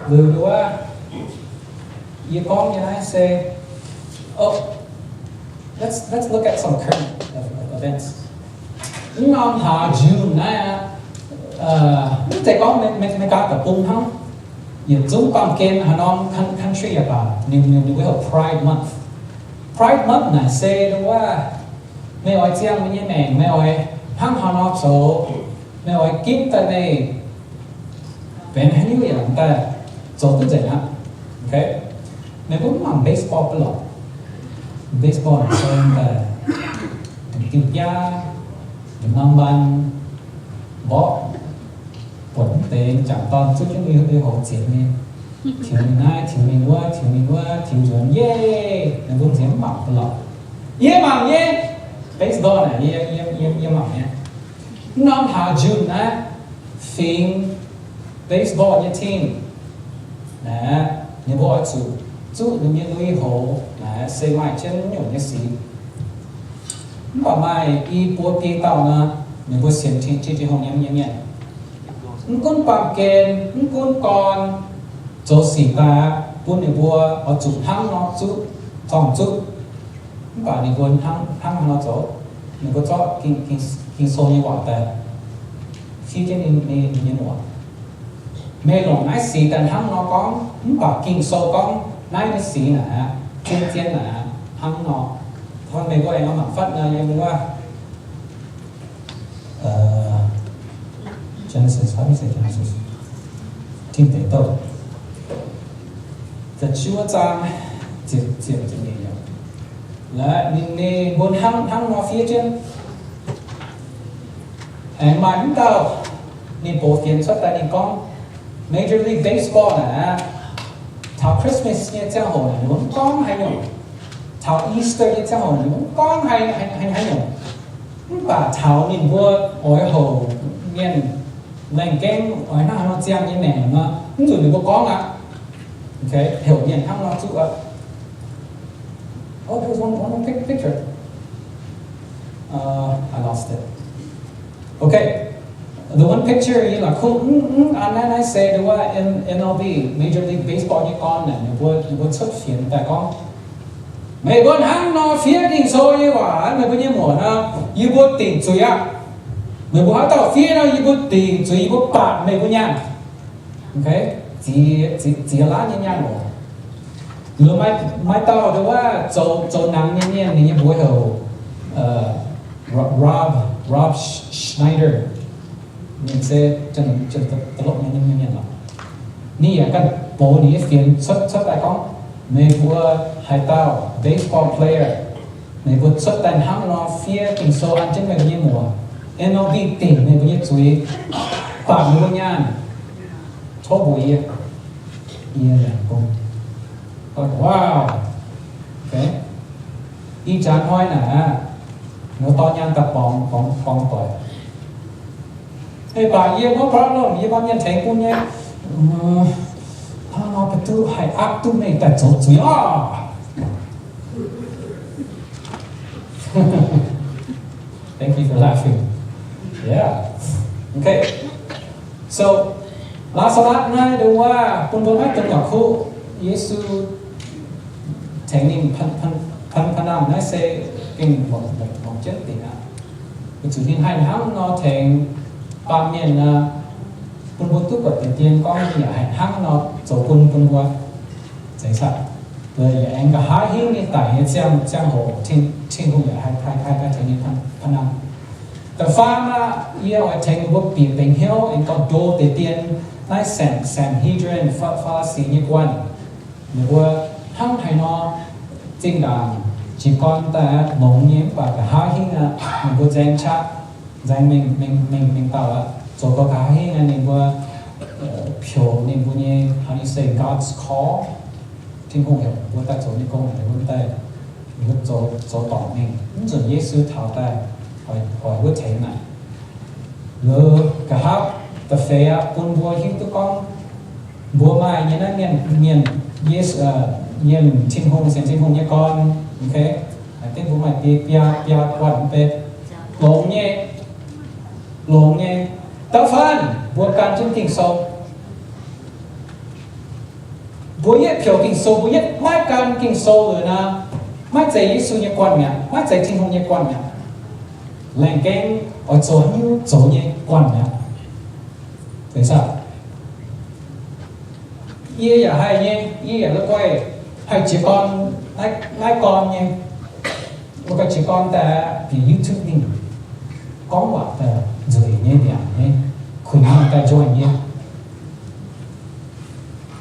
Liuz wuov, Yie gorngv nyei naaiv se, oh, let's, let's look at some current events. Mv norm hlaax June naaiv aqv, mv zeiz gorngv Ame-, Ame-, America deic-bung hnangv. Yietc zungv baamh gen haaix norm coun-, country yaac baac, ninh, ninh, ninh mbuo heuc Pride Month. Pride Month naaic se wuov, meih oix ziangh meih nyei maengc, meih oix hnangv haaix nor zoux, meih oix ginv daaih meih benx haaix nyungc yaac daaih zoux duqv nzengc aqv. Meih mbuo mv mangc baseball bun lorqc. Baseball naaic se daaih diuh biaav, norm baan, mborqv, buatc mv deix jangc dorn zuqv jienv lui-houx zienx nyei, tiux mingh naaiv, tiux mingh wuov, tiux mingh wuov, tiux nzuonx, yie, meih mbuo nziex mv mangc bun lorqc. Yie mangc nyei, baseball naaic yie, yie, yie, yie mangc nyei. Mv norm hlaax June naaiv, fingx baseball nyei team naaic, ninh mbuo oix zuqc zuqv ninh nyei lui-houx naaic se maaih jienv nyungc nyei sic. Mv baac maaih i buo biei dauh nor, ninh mbuo sienx Tin-Hungh nyei mienh, mv gunv baamh gen, mv gunv gorn, zoux sic daaih aqv, bun ninh mbuo oix zuqc hnangv nor zuqv, zorng zuqv. Mv baac ninh mbuo hnangv, hnangv haaix nor zoux? Ninh mbuo zorqv Ging-, Ging-, Ging-Sou nyei waac daaih fiev jienv ninh, ninh, ninh nyei muoc. Meih longc naaiv sic daaih hnangv nor gorngv, mv baac Ging-Sou gorngv naaiv nyei sic naaic aqv, zien-zien naaic aqv, hnangv nor. Meih mbuo aengx oix mangc fatv nor, yiem wuov Genesis, how do you say Genesis? Tin Deic Douh, da'juov zaang, ziepc, ziepc nyeic yiemc. Laaix ninh, ninh mbuo hnangv, hnangv nor fiev jienv. Aengx maaih mv dauh ninh box fienx cuotv daaih ninh gorngv, Major League Baseball naaic aqv, taux Christmas nyei ziangh hoc naaic ninh mbuo mv gorngv haaix nyungc. Taux Easter nyei ziangh hoc ninh mbuo mv gorngv haaix, haaix, haaix, haaix nyungc. Mv baac taux ninh mbuo oix houc mienh laengh gengh oix hnangv haaix nor ziangh nyei maengc nor, mv zuqc ninh mbuo gorngv aqv. Okay, heuc mienh hnangv nor zuqv aqv. Oh, there was one, one pic-, picture. Uh, I lost it. Okay. The one picture yie la'kuqv mv, mv an naaiv, naaiv se wuov M-, M L B, Major League Baseball nyei gorn naaic, ninh mbuo, ninh mbuo cuotv fienx daaih gorngv, meih mbuo hnangv nor fiev Ging-Sou nyei waac, meih mbuo nyei muoc nor, yie mbuo dingc zuiz aqv. Meih mbuo haaix dauh fiev nor, yie mbuo dingc zuiz, yie mbuo baatc meih mbuo nyaanh. Okay, ziex, ziex, ziex laatv nyei nyaanh oc. Liuz maaih, maaih dauh wuov zoux, zoux nangx nyei mienh, ninh nyei mbuox heuc, uh, Ro-, Rob, Rob Sch-, Schneider. Ninh se janx-, janx-, da'lopv nyei mienh oc. Ninh yaac ganh box ninh nyei fienx cuotv, cuotv daaih gorngv, meih mbuo haaix dauh baseball player, meih mbuo cuotv daaih hnangv nor fiev Ging-Sou an jienv meih mbuo nyei muoc, M L B dingc meih mbuo nyei zuiz, baatc meih mbuo nyaanh, tov mbuox yie, yie laengz gong. Wow. Okay. Ih jaax hnoi naaic aqv, nor dorh nyaanh daaih borngz, borngz, borngz doic. Mv baac yie no problem, yie mbuo mienh tengx bun nyei. Hnangv nor maiv duqv, haih aapv duqv meih daaih zoux zuiz oc. Thank you for laughing. Yeah. Okay. So, Laa^saa^latv naaiv, nduov wuov, bun mbuo maiv dungx la'kuqv Yesu tengx ninh pan, pan, pan, pan nangh naaiv se gengh longc, longc, longc jienv dingc aqv. Weic zuqc ninh haih hnangv nor tengx baamh mienh nor, bun mbuo duqv buatc deix dien gorngv ninh yaac haih hnangv nor zoux bun, bun mbuo zeiz caqv. Yaac aengx nqa'haav hingv ninh daic nyei ziangh, ziangh hoc, Tin, Tin-Hungh yaac haih, haih, haih, haih tengx ninh pan, pan nangh. Da'faam aqv, yie oix tengx mbuo bieqc deix hnyouv aengx gorngv ndo deix dien naaiv San, Sanhedrin, Fa, Faa^li^si nyei guanh. Ninh mbuo hnangv haaix nor zinh ndaangc jiez gorn daaih longx nyei, mv baac nqa'haav hingv aqv, ninh mbuo nzaeng qaqv, nzaeng mengh, mengh, mengh, mengh dauh aqv. Zoux gau nqa'haav hingv aqv, ninh mbuo, uh, peux ninh mbuo nyei, how do you say, God's call? Tin-Hungh heuc mbuo daaih zoux nyei gong, ninh mbuo daaih, ninh mbuo zoux, zoux dorngc mingh. Mv nzunc Yesu taux daaih, oix, oix wuov tengx naaic. Liuz nqa'haav da'feix aqv, bun mbuo hiuv duqv gorngv mbuo maaih nyei naaiv mienh, mienh Yesu, uh, mienh Tin-Hungh, sienx Tin-Hungh nyei gorn, okay? Aengx dengv mbuo maaih biaa, biaa, biaa guanh mv bei. Longx nyei, longx nyei. Da'faanh mbuo gan jienv Ging-Sou. Mbuo yietv piouc Ging-Sou, mbuo yietv maiv gan Ging-Sou liuz nor, maiv zeiz Yesu nyei guanh mi'aqv, maiv zeiz Tin-Hungh nyei guanh mi'aqv. Laengz gaengh oix zoux haaix nyungc zoux nyei guanh mi'aqv. Yie yaac haih nyei, yie yaac la'guaih haih jiez gorn, naaiv gorn nyei. La'guaih jiez gorn daaih bieqc YouTube mingh, gorngv waac daaih nzueic nyei, ndiangx nyei, kuinx mangc daaih join nyei.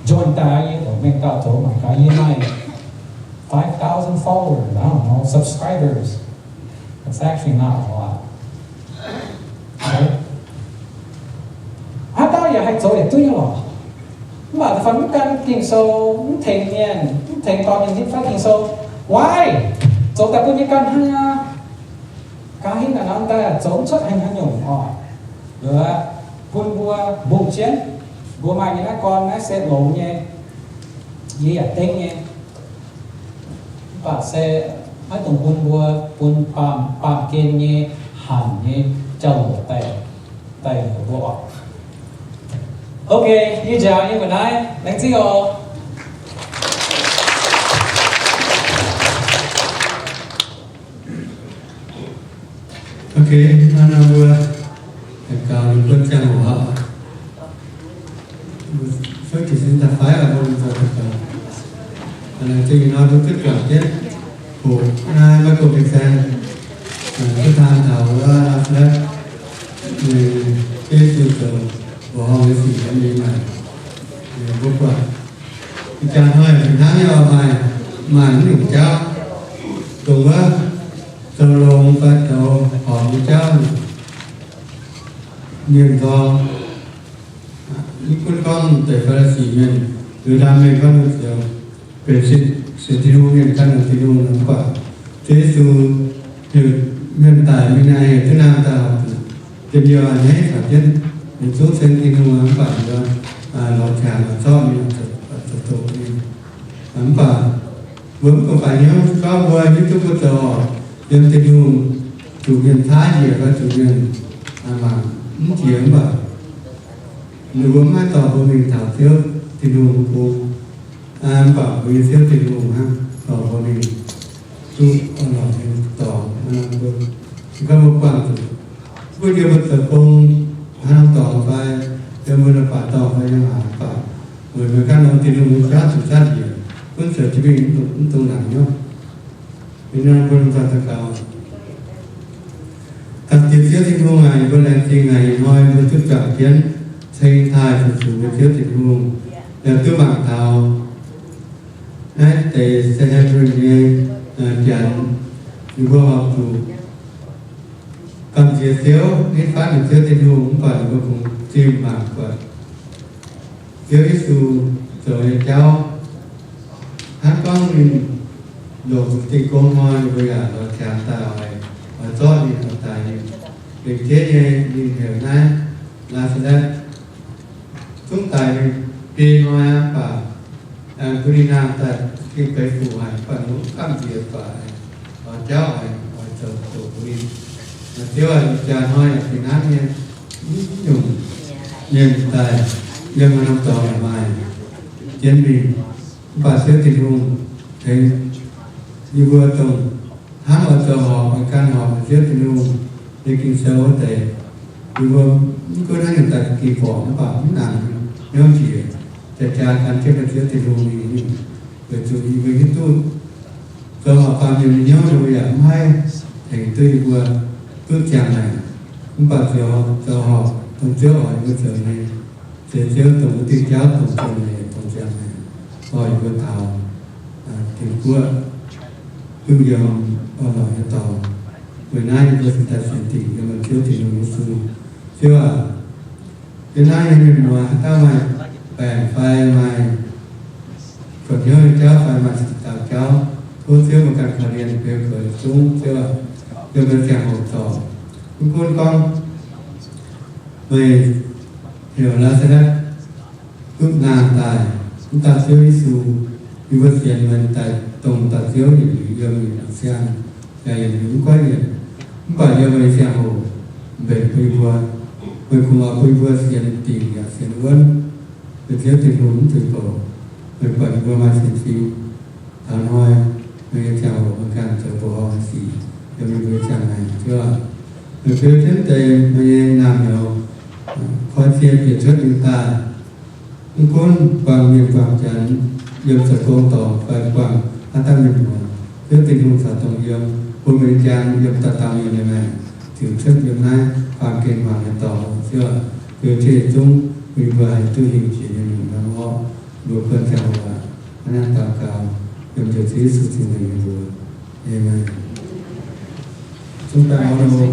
Join daaih yie oc, mengh dauh zoux mangc gaax, yie maaih five thousand followers, I don't know, subscribers. It's actually not a lot. Haaix dauh yaac haih zoux yietc duqv nyei lorqc. Mv baac da'faanh mv gan Ging-Sou, mv tengx mienh, mv tengx dorh mienh zipv faix Ging-Sou, why? Zoux daaih bun yie ganh hnangv aqv. Gaax hingh naaic norm daaih zoux mv cuotv haaix nyungc oc. Bun mbuo mbungh jienv, mbuo maaih nyei naaiv gorn naaiv se longx nyei, yie yaac dengv nyei. Mv baac se maiv dungx bun mbuo, bun baamh, baamh gen nyei, hanc nyei jauv-louc daaih, daaih longc mbuo oc. Ok, yie njaaux nyei mbuo naaiv, laengz zingh oc. Ok, hnangv naaiv mbuo gaux ninh mbuo ziangh hoc aqv. Fouv jiez sin daaih fai oc, mbuo mingh zoux daux gaux. Laengz zingh nor mbuo duqv juangc jienv hoqc naaiv Maiv Go Fin-Saeng duqv taan taux wuov Laav Saeletv, Yesu zoux mbuoqc horngh nyei sic yiem ninh maengc. Mbuo buatc ih jaax hnoi fih hnangv nyei oc, maaih, maaih mv nyungc jauv, dongh wuov zoux longx fai zoux horpc nyei jauv, mienh nzorng. Mv gunv gorngv deix Faa^li^si Mienh, Yu^ndaa Mienh gorngv ninh zoux, benx sienx Tin-Hungh mienh gan longx Tin-Hungh nor, mv baac Ziouv Yesu heuc mienh daic mingh naaiv, heuc duqv naaiv daaih, diemh youh a'hneiv caux jienv yietc zungv ceng Tin-Hungh, mv baac mbuo lorz qangx lorz zorqv mingh, zoux doqc mingh. Mv baac mbuo mv baac faix hnyouv gorngv mbuo hiuv duqv mbuo zoux horpc yiem Tin-Hungh, zuqc mienh caaiv njiec fai zuqc mienh mangc mv jiex, mv baac ninh mbuo maiv dorh mbuo mingh taux Ziouv Tin-Hungh bung. Mv baac mbuo nyei Ziouv Tin-Hungh hnangv dorh mbuo mingh duqv orn-lorqc nyei dorngx. Mbuo, se gorngv mbuo buangh zuqc, mbuo yiem mbuo zoux gong hnangv dorngx fai yiem mbuo nyei baac dorngx fai yiem haaix baac, weic mbuo ganh longx Tin-Hungh nyei jauv zuqc zatv njiec, gunv zoux jienv mingh mv dungx, mv dungx naaic hnyouv. Ih hnoi mbuo lomh nzoih daux gaux. Dangh jiex Ziouv Tin-Hungh aac, yie mbuo laengz zingh aac, ih hnoi mbuo duqv juangc jienv ceng taaih zuqc zuqc mbuo Ziouv Tin-Hungh, yaac duqv mangc taux naaiv deix Sanhedrin nyei janx, ninh mbuo horpc zuqc gamh nziex Ziouv, nitv fatv ninh Ziouv Tin-Hungh, mv baac ninh mbuo kungx zimh mangc buatc Ziouv Yesu zoux nyei jauv. Hnangv gorngv ninh longc dingh gong hnoi, ninh mbuo yaac lorz qangx daaih oix, oix zorqv ninh, oix daix ninh. Lengc jeiv nyei ninh heuc naaiv Laa^saa^letv zungv daic mingh biei hnoi aqv, mv baac bun ninh nangh daaih gengh benx fuqv haic, mv baac ninh mbuo gamh nziex doic, oix jauv oix, oix zoux doqc bun ninh. Ziouv aac, ih jaax hnoi yaac fih hnangv nyei, mv nyungc mienh daaih yiem haaix norm dorngx yaac maaih jienv mingh. Mv baac Ziouv Tin-Hungh tengx yie mbuo dongh hnamv oix zoux horpc, oix gan horpc Ziouv Tin-Hungh nyei Ging-Sou wuov deix. Yie mbuo mv gunv hnangv nyungc daaih ging-borqc, mv baac mv nangc hnyouv njiec, jaa-jaa gan jienv Ziouv Tin-Hungh nyei mingh, weic zuqc yie mbuo hiuv duqv zoux horpc baamh mienh nyei hnyouv, yie mbuo yaac mv haih tengx duqv yie mbuo duqv ziangh maengc. Mv baac zoux, zoux horpc dongh Ziouv oix yie mbuo zoux nyei, se Ziouv dongh wuov diuh jauv dongh ziangh maengc, dongh ziangh maengc, oix yie mbuo taux Tin-Guoqv duqv yiem orn-lorqc nyei dorngx. Weic naaiv yie mbuo cingx daaih sienx dingc yiem Ziouv Tin-Hungh Yesu. Ziouv aac, yiem naaiv nyei mienh muoz haaix dauh maaih baengc fai maaih kuonx hnyouv nyei jauv fai maaih sic daaux jauv, tov Ziouv mbuo ganh korv-lienh beu goux zungv, Ziouv aac, yiem mbuo ziangh hoc zorc. Mv gunv gorngv meih heuc Laa^saa^letv duqv nangh daaih, mv dauh Ziouv Yesu, yie mbuo sienx meih daaih dongh dauh Ziouv yietc liuz yiem yietc liuz siang, yaac yietc liuz mv goiv yienc. Mv baac yiem meih nyei ziangh hoc mbenc bun yie mbuo, meih kungx oix bun yie mbuo sienx dingc yaac sienx wuonv. Meih Ziouv Tin-Hungh mv zuqc bouc, meih buatc mbuo maaih sienx fim, taux hnoi meih nyei ziangh hoc meih ganh zoux mbuoqc horngh sic yiem meih mbuo nyei ziangh maengc. Ziouv aac, meih beu jienv deix meih nyei naamh nyouz koi cie bieqc cuotv ninh daaih, mv gunv buangh mienh buangh janx, yiem zoux gong dorngc fai buangh haaix dauh mienh muoz, Ziouv Tin-Hungh caux dongh yiem, bun meih nyei jaan yiem dauh dauh mienh nyei maengc ziouc cuotv yiem naaiv baamh gen hmuangx nyei dorngx. Ziouv aac, beu jienv yietc zungv bun mbuo haih duqv hingh jiex nyei nyungc norm orqv. Mbuo buonv ziangh hoc aac, hnangv naaiv daux gaux yiem Ziouv Yesu Tin-Hungh nyei mbuox. Aamen. Zungv daaih orn loh.